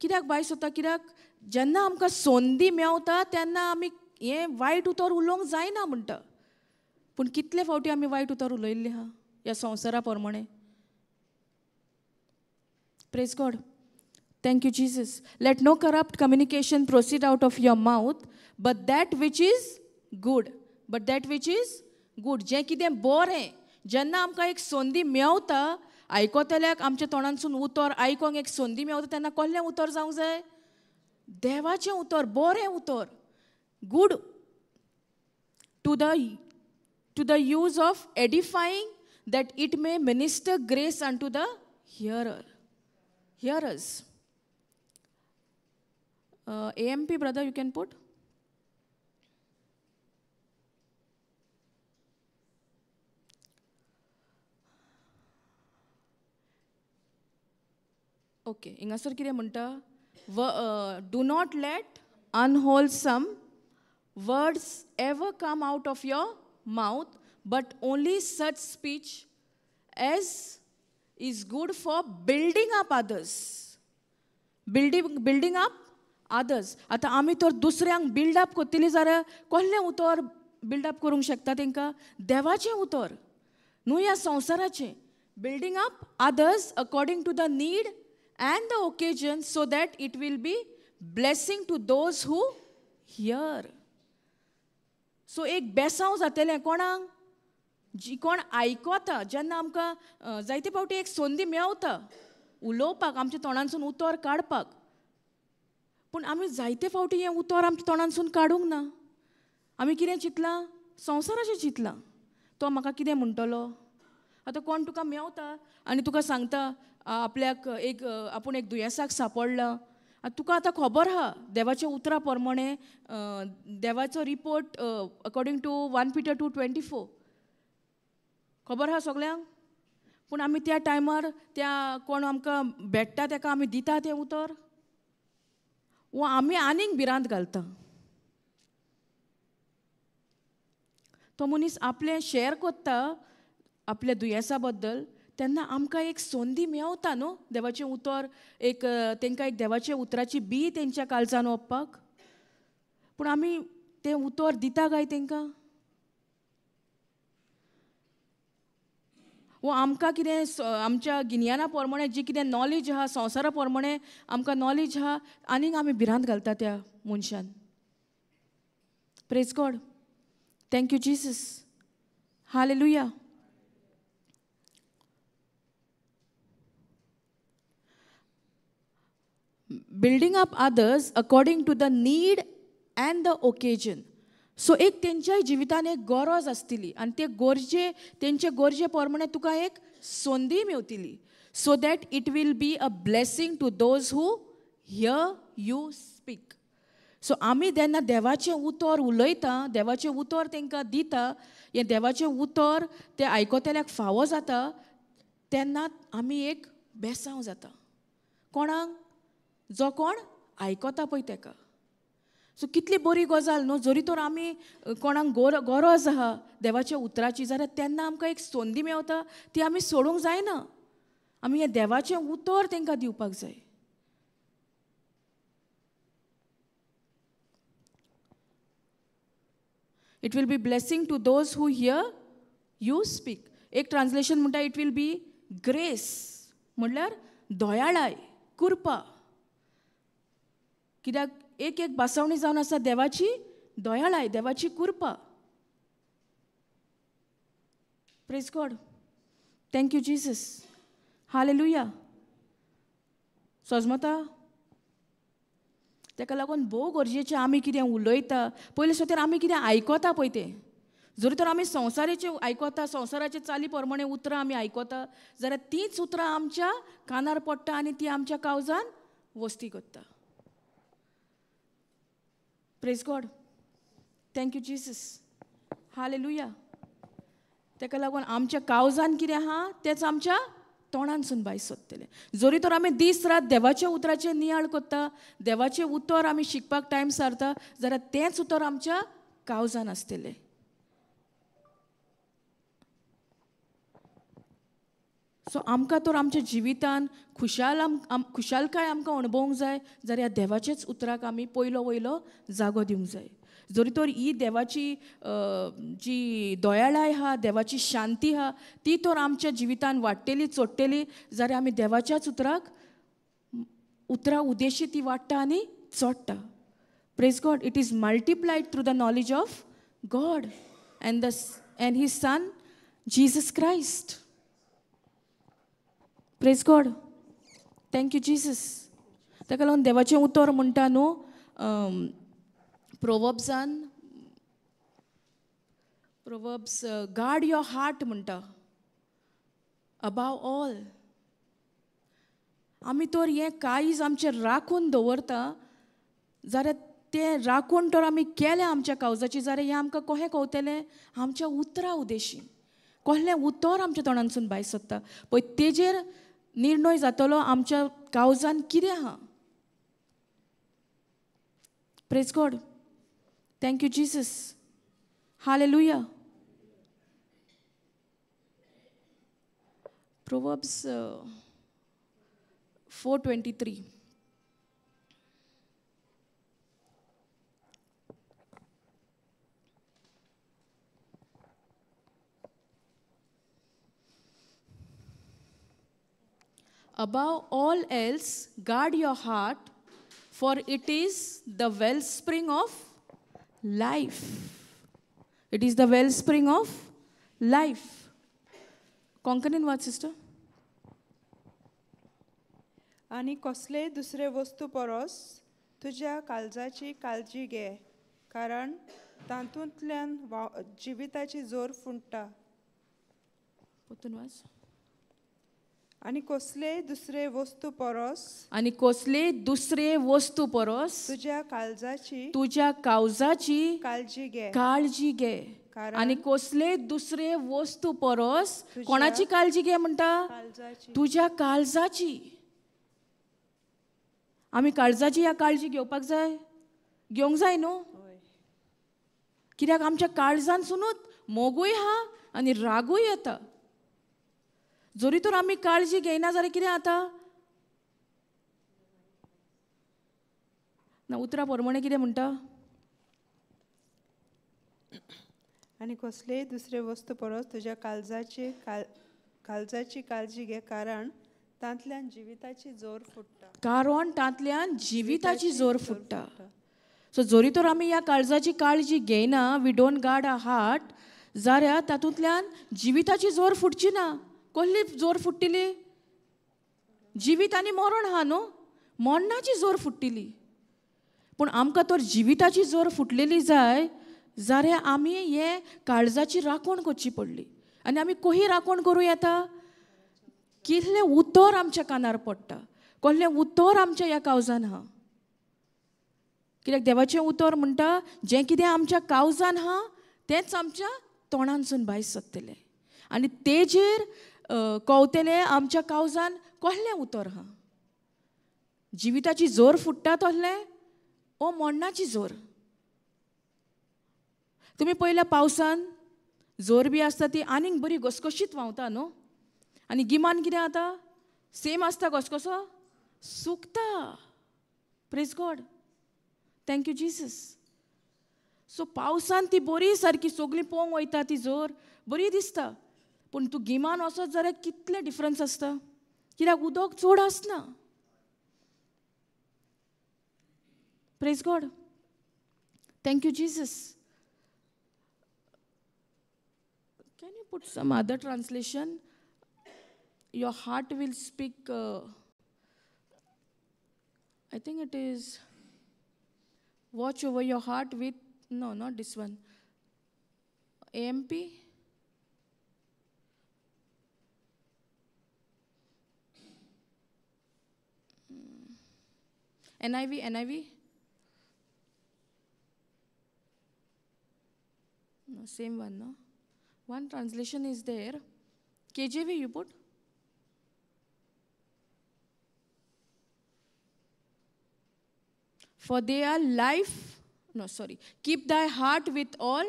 कित्याक भायर सरता? कित्याक जेन्ना आमकां संदी मेवता तेन्ना आमी हें वायट उतर उलोवंक जायना म्हणटा. पूण कितले फावटी आमी वायट उतर उलयल्लें आहा ह्या संवसारा प्रमाणे. Praise God. Thank you, Jesus. Let no corrupt communication proceed out of your mouth, but that which is good. But that which is good. जें कितें बरें, जेन्ना आमकां एक संदी मेवता आयकतल्याक आमच्या तोंडांतसून उतर आयकोंक एक संदी मेवता तेन्ना कसलें उतर जावंक जाय? देवाचें उतर, बरें उतर, good to the use of edifying that it may minister grace unto the hearer. Hearers. AMP brother, you can put. Okay, hingasar कितें म्हणटा? Do not let unwholesome words ever come out of your mouth, but only such speech as is good for building up others. Building up others. आतां आमी तर दुसऱ्यांक build up करतली जाल्यार कसलें उतर बिल्ड अप करूंक शकता तांकां? देवाचें उतर न्हू ह्या संवसाराचें. Building up others according to the need and the occasion, so that it will be blessing to those who hear. So एक बेसांव जातलें कोणाक, जी कोण आयकता. जेन्ना आमकां जायते फावटी एक संदी मेवता उलोवपाक, आमच्या तोंडांसून उतर काडपाक, पूण आमी जायते फावटी हें उतर आमच्या तोंडांसून काडूंक ना. आमी कितें चिंतलां? संवसाराचें चिंतलां. तो म्हाका कितें म्हणटलो? आतां कोण तुका मेवता आनी तुका सांगता आपल्याक एक आपूण एक दुयेंसाक सांपडला, आतां तुका आतां खबर आहा देवाच्या उतरा प्रमाणे, देवाचो रिपोर्ट अकॉर्डिंग टू 1 Peter 2:24 खबर आहा सगल्यांक. पूण आमी त्या टायमार त्या कोण आमकां भेट्टा ताका आमी दिता तें उतर, वो आमी आनीक भिरांत घालता. तो मनीस आपलें शेअर करता आपल्या दुयेंसा बद्दल, तेन्ना आमकां एक संदी मेवता न्हू देवाचें उतर एक तांकां एक देवाच्या उतराची बी तेंच्या काळजान ओंपपाक. पूण आमी तें उतर दिता काय तांकां? वो आमकां कितें आमच्या गिन्याना प्रमाणे जी कितें नॉलेज आहा, संवसारा प्रमाणे आमकां नॉलेज आहा, आनीक आमी भिरांत घालता त्या मनशान. Praise God. Thank you Jesus. Hallelujah. Building up others according to the need and the occasion. So एक तेंच्याय जिवितान एक गरज आसतली आनी ते गरजे तेंचे गरजे प्रमाणे तुका एक संदी मेवतली, so that it will be a blessing to those who hear you speak. So आमी जेन्ना देवाचें उतर उलयता, देवाचें उतर तांकां दिता, हें देवाचें उतर तें आयकतल्याक फावो जाता, तेन्ना आमी एक बेसांव जाता कोणाक, जो कोण आयकता पळय ताका. सो कितली बरी गजाल न्हू. जरी तर आमी कोणाक गरज आहा देवाच्या उतराची जाल्यार तेन्ना आमकां एक संदी मेवता, ती आमी सोडूंक जायना. आमी हें देवाचें उतर तांकां दिवपाक जाय. It will be blessing to those who hear you speak. एक ट्रान्सलेशन म्हणटा it will be grace, म्हणल्यार दयाळाय, कृपा. कित्याक एक एक बासावणी जावन आसा देवाची दयाळाय, देवाची कृपा. Praise God. Thank you Jesus. Hallelujah. सजमता? ताका लागून भोव गरजेचें आमी कितें उलयता पयलें सुद्दां आमी कितें आयकता पळय तें. जरी तर आमी संवसाराचें आयकता, संवसाराचे चाली प्रमाणे उतरां आमी आयकता जाल्यार तींच उतरां आमच्या कानार पडटा आनी ती आमच्या काळजान वस्ती करता. Praise God. Thank you Jesus. Hallelujah. ताका लागून आमच्या काळजान कितें आहा तेंच आमच्या तोंडानसून भायर सोदतलें. जरी तर आमी दीस रात देवाच्या उतराचें नियाळ करता, देवाचें उतर आमी शिकपाक टायम सारता, जाल्यार तेंच उतर आमच्या काळजान आसतलें. सो आमकां तर आमच्या जिवितान खुशाल खुशालकाय आमकां अणभवूंक जाय जाल्यार ह्या देवाच्याच उतराक आमी पयलो वयलो जागो दिवंक जाय. जरी तर ही देवाची जी दयाळाय आहा, देवाची शांती आहा, ती तर आमच्या जिवितान वाडटली चडटली जाल्यार आमी देवाच्याच उतराक उतरा उद्देशी ती वाडटा आनी चडटा. Praise God. It is multiplied through the knowledge of God and the and his son Jesus Christ. Praise God. Thank you Jesus. ताका लागून देवाचें उतर म्हणटा न्हू प्रोवर्ब्सान, प्रोवर्ब्स गार्ड your heart म्हणटा अबाव ऑल. आमी तर हें काळीज आमचें राखून दवरता जाल्यार तें राखून तर आमी केलें आमच्या काळजाची जाल्यार हें आमकां कशें कवतलें? आमच्या उतरा उदेशी. कसलें उतर आमच्या तोंडानसून भायर सरता पळय तेजेर निर्णय जातलो आमच्या काळजान कितें आहा. Praise God. Thank you Jesus. Hallelujah. Proverbs 4:23. Above all else, guard your heart, for it is the wellspring of life. It is the wellspring of life. कोंकणीन वाच सिस्टर. आनी कसलेय दुसरे वस्तू परस तुज्या काळजाची काळजी घे, कारण तातूंतल्यान जिविताची जोर फुट्टा. परतून वाच. आनी कसलेय दुसरे वस्तू परस, आनी कसलेय दुसरे वस्तू परस तुज्या काळजाची, तुज्या काळजाची काळजी घे, काळजी घे. आनी कसले दुसरे वस्तू परस कोणाची काळजी घे म्हणटा? तुज्या काळजाची. आमी काळजाची ह्या काळजी घेवपाक जाय, घेवंक जाय न्हू. कित्याक आमच्या काळजानसुनूच मोगूय आहा आनी रागूय येता. जरी तर आमी काळजी घेयना जाल्यार कितें जाता? ना उतरां प्रमाणे कितें म्हणटा? आनी कसलेय दुसरे वस्तू परस तुज्या काळजाची काळजाची काळजी घे, कारण तांतल्यान जिविताची जोर फुट्टा. कारण तांतल्यान जिविताची जोर फुट्टा. सो जरी तर आमी ह्या काळजाची काळजी घेयना, we don't guard a heart, जाल्यार तातूंतल्यान जिविताची जोर फुटची ना. कसली जोर फुट्टली? जिवीत आनी मरण आहा न्हू, मरणाची जोर फुट्टली. पूण आमकां तर जिविताची जोर फुटलेली जाय जाल्यार आमी हे काळजाची राखण करची पडली. आनी आमी कशी राखण करूं येता? कितलें उतर आमच्या कानार पडटा, कसलें उतर आमच्या ह्या कावजान आहा. कित्याक देवाचें उतर म्हणटा जें कितें आमच्या कावजान आहा तेंच आमच्या तोंडानसून भायर सरतलें आनी तेजेर कवतलें आमच्या कावजान कसलें उतर आहा. जिविताची जोर फुट्टा तसलें ओ मरणाची जोर. तुमी पयल्या पावसान जोर बी आसता ती आनीक बरी घसघशीत व्हांवता न्हू, आनी गिमान कितें जाता? सेम आसता घसघसो सुकता. Praise God. Thank you Jesus. So पावसान ती बरी सारकी सगळी पोवंक वयता, ती जोर बरी दिसता. पूण तूं गिमान वचत जाल्यार कितलें डिफरन्स आसता, कित्याक उदक चड आसना. Praise God. Thank you Jesus. Can you put some other translation? Your heart will speak. I think it is watch over your heart with, no, not this one. AMP? NIV, NIV? No, same one, no? One translation is there. KJV you put? For they are life, no, sorry. Keep thy heart with all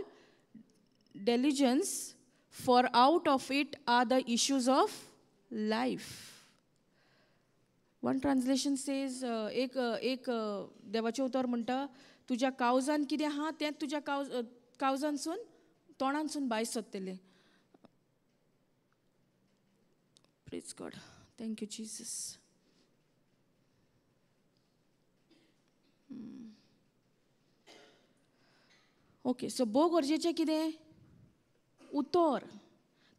diligence, for out of it are the issues of life. One translation says, एक एक देवाचें उतर म्हणटा, तुज्या कावजान कितें आहा तें तुज्या कावजानसून तोंडानसून भायर सरतलें. Praise God. Thank you Jesus. Okay, so भोव गरजेचें कितें? उतर.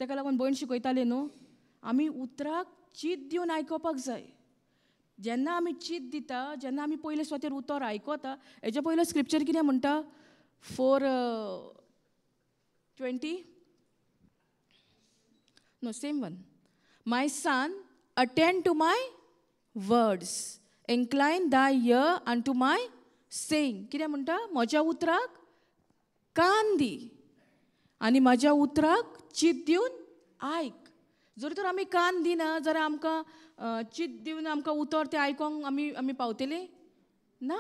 ताका लागून भयण शिकयताले न्हू, आमी उतराक चीत दिवन आयकोपाक जाय. जेन्ना आमी चीत दिता, जेन्ना आमी पयले सुवातेर उतर आयकता, हेज्या पयलो स्क्रिप्चर कितें म्हणटा? 4:20. No, same one. My son, attend to my words, incline thy ear unto my saying. कितें म्हणटा? म्हज्या उतराक कान दी आनी म्हज्या उतराक चीत दिवन आयक. जर तर आमी कान दिना जाल्यार आमकां चीत दिवन आमकां उतर तें आयकोंक आमी आमी पावतले ना.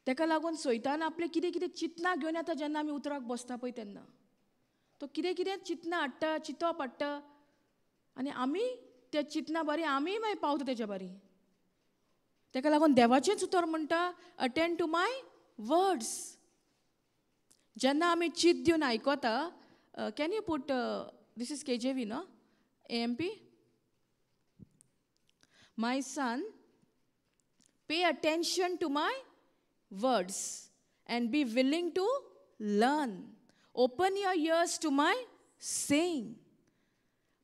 ताका लागून सैतान आपले कितें कितें चिंतना घेवन येता. जेन्ना आमी उतराक बसता पळय तेन्ना तो कितें कितें चिंतना हाडटा, चिंतप हाडटा आनी आमी त्या चिंतना बारी आमी मागीर पावता तेच्या बारी. ताका लागून देवाचेंच उतर म्हणटा अटेंड टू my words. जेन्ना आमी चिंत दिवन आयकता, can you put this is KJV no AMP. My son, pay attention to my words and be willing to learn. Open your ears to my saying.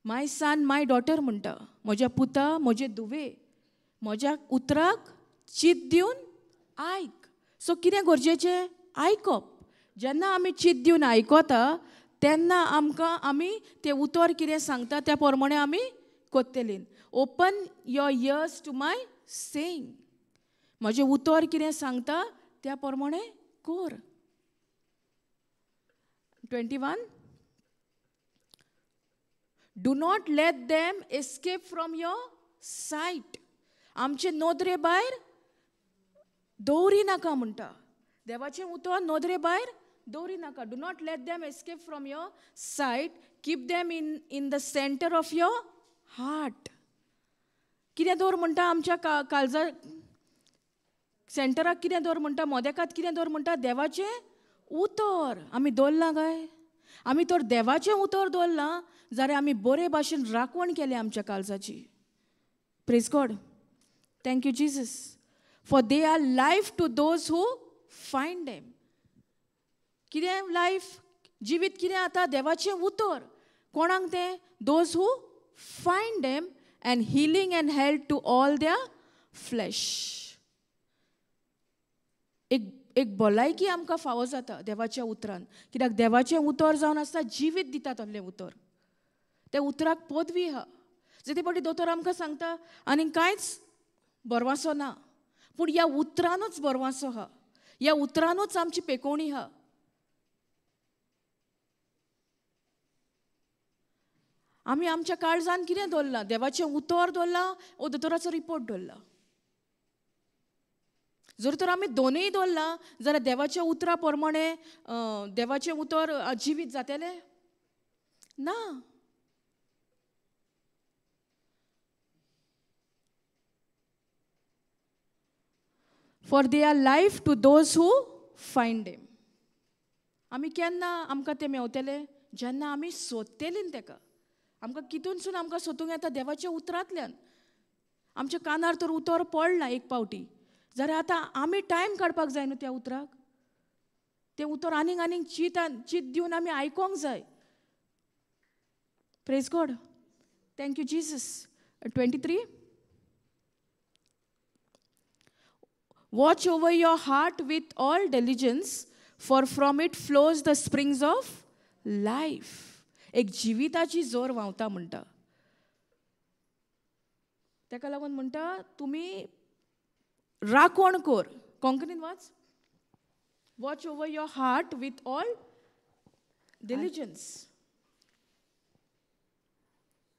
My son, my daughter म्हणटा, म्हज्या पुता, म्हजे धुवे, म्हज्या उतराक चिंत दिवन आयक. सो कितें गरजेचें? आयकप. जेन्ना आमी चिंत दिवन आयकता तेन्ना आमकां आमी तें उतर कितें सांगता त्या प्रमाणे आमी कोत्तली. Open your ears to my saying. म्हजें उतर कितें सांगता त्या प्रमाणे कर. 21. Do not let them escape from your sight. आमचे नदरे भायर दवरी नाका म्हणटा. देवाचें उतर नदरे भायर दवरी नाका. Do not let them escape from your sight. Keep them in the centre of your heart. कितें दवर म्हणटा आमच्या काळजा सेंटराक? कितें दवर म्हणटा? मोदेकात कितें दवर म्हणटा? देवाचें उतर आमी दवरलां काय? आमी तर देवाचें उतर दवरलां जाल्यार आमी बरे भाशेन राखवण केली आमच्या काळजाची. Praise God. Thank you Jesus. For they are life to those who find them. कितें लायफ? जिवीत कितें आतां? देवाचें उतर. कोणाक तें? Those who find them and healing and health to all their flesh. एक भलायकी आमकां फावो जाता देवाच्या उतरान. कित्याक देवाचें उतर जावन आसता जिवीत दिता तसलें उतर. त्या उतराक पदवी आहा. जे फावटी दोतोर आमकां सांगता आनी कांयच बरवासो ना, पूण ह्या उतरानूच बरवासो आहा, ह्या उतरानूच आमची पेकोवणी आहा. आमी आमच्या काळजान कितें दवरलां? देवाचें उतर दवरलां वो दोतोराचो रिपोर्ट दवरला? जर तर आमी दोनूय दवरलां जाल्यार देवाच्या उतरा प्रमाणे देवाचें उतर जिवीत जातलें ना. For they are life to those who find them. आमी केन्ना आमकां तें मेवतलें? जेन्ना आमी सोदतलीं तेका. आमकां कितूनसून आमकां सोदूंक येता? देवाच्या उतरांतल्यान. आमच्या कानार तर उतर पडलां एक पावटी जाल्यार आतां आमी टायम काडपाक जाय न्हू त्या उतराक. तें उतर आनीक आनीक चिंत दिवन आमी आयकोंक जाय. Praise God. Thank you Jesus. 23. Watch over your heart with all diligence, for from it flows the springs of life. एक जिविताची जोर व्हांवता म्हणटा. ताका लागून म्हणटा तुमी राखण कर. कोंकणीन वाच. Watch over your heart with all diligence.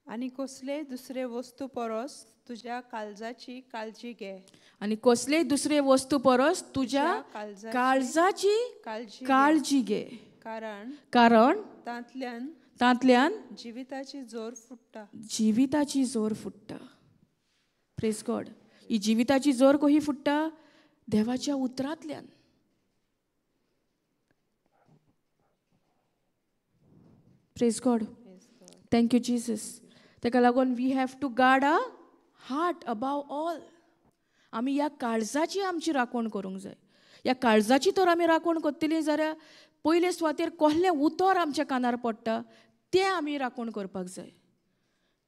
आनी कसलेय दुसरे वस्तू परस तुज्या काळजाची काळजी घे. आनी कसलेय दुसरे वस्तू परस तुज्या काळजाची काळजी घे. कारण तांतल्यान जिविताची जोर फुट्टा. जिविताची जोर फुट्टा. Praise God. ही जिविताची जोर कशी फुट्टा? देवाच्या उतरांतल्यान. Praise God. Thank you Jesus. ताका लागून we have to guard a heart above all. आमी ह्या काळजाची आमची राखण करूंक जाय. ह्या काळजाची तर आमी राखण करतली जाल्यार पयले सुवातेर कसलें उतर आमच्या कानार पडटा तें आमी राखण करपाक जाय.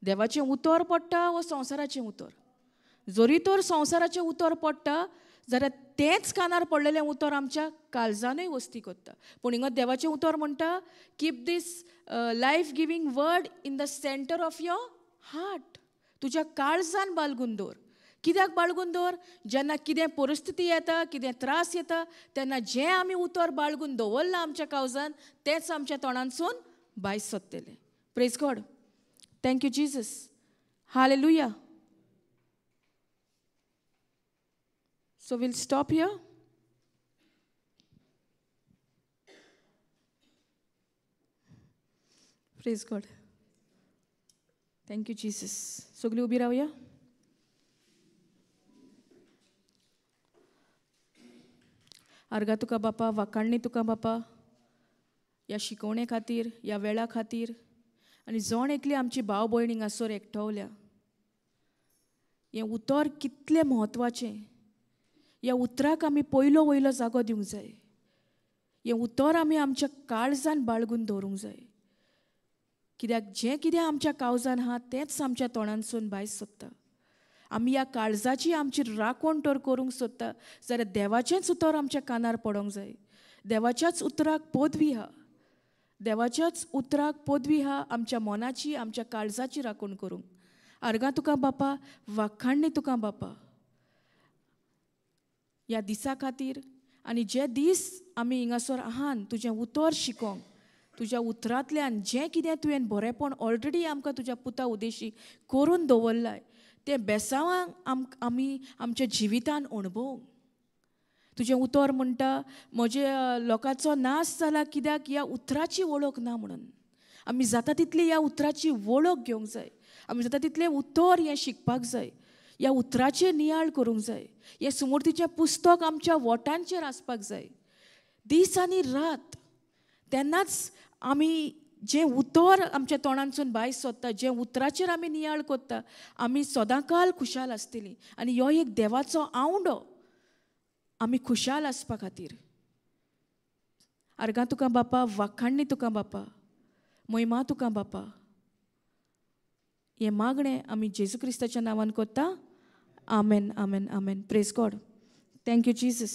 देवाचें उतर पडटा वो संवसाराचें उतर? जरी तर संवसाराचें उतर पडटा जाल्यार तेंच कानार पडलेलें उतर आमच्या काळजानूय वस्ती करता. पूण हिंगा देवाचें उतर म्हणटा keep this life giving word in the centre of your heart. तुज्या काळजान बाळगून दवर. कित्याक बाळगून दवर? जेन्ना कितें परिस्थिती येता, कितें त्रास येता, तेन्ना जें आमी उतर बाळगून दवरलां आमच्या काळजान तेंच आमच्या तोंडांतसून भायर सोदतलें. Praise God. Thank you Jesus. Hallelujah. So we'll stop here. Praise God. Thank you Jesus. सगळीं उबी रावया. आर्गां तुका बापा, वाखाणणी तुका बापा, ह्या शिकवणे खातीर, ह्या वेळा खातीर, आनी जण एकली आमची भाव भयणी हांगासर एकठावल्या. हें उतर कितलें म्हत्वाचें, ह्या उतराक आमी पयलो वयलो जागो दिवंक जाय. हें उतर आमी आमच्या काळजान बाळगून दवरूंक जाय, कित्याक जें कितें आमच्या काळजान आहा तेंच आमच्या तोंडांतसून भायर सोदता. आमी ह्या काळजाची आमची राखण तर करूंक सोदता जाल्यार देवाचेंच उतर आमच्या कानार पडोंक जाय. देवाच्याच उतराक पदवी आहा, देवाच्याच उतराक पदवी आहा आमच्या मनाची, आमच्या काळजाची राखण करूंक. आर्गां तुका बापा, वाखाणणी तुका बापा ह्या दिसा खातीर. आनी जे दीस आमी हिंगासर आहान तुजें उतर शिकोंक, तुज्या उतरांतल्यान जें कितें तुवें बरेंपण ऑलरेडी आमकां तुज्या पुता उदेशी करून दवरलाय तें बेसांवांक आमी आमच्या जिवितान अणभवंक. तुजें उतर म्हणटा म्हजे लोकांचो नाश जाला कित्याक ह्या उतराची वळख ना म्हणून. आमी जाता तितली ह्या उतराची वळख घेवंक जाय, आमी जाता तितलें उतर हें शिकपाक जाय, ह्या उतराचेर नियाळ करूंक जाय. हें सुमूर्तीचें पुस्तक आमच्या वोटांचेर आसपाक जाय दीस आनी रात. तेन्नाच आमी जें उतर आमच्या तोंडांतसून भायर सोदता, जें उतराचेर आमी नियाळ करता, आमी सदांकाल खुशाल आसतलीं. आनी हो एक देवाचो आवंडो आमी खुशाल आसपा खातीर. आर्गां तुका बापा, वाखाणणी तुका बापा, महिमा तुका बापा. हें मागणें आमी जेजू क्रिस्ताच्या नांवान करता. आमेन, आमेन, आमेन. Praise God. Thank you Jesus.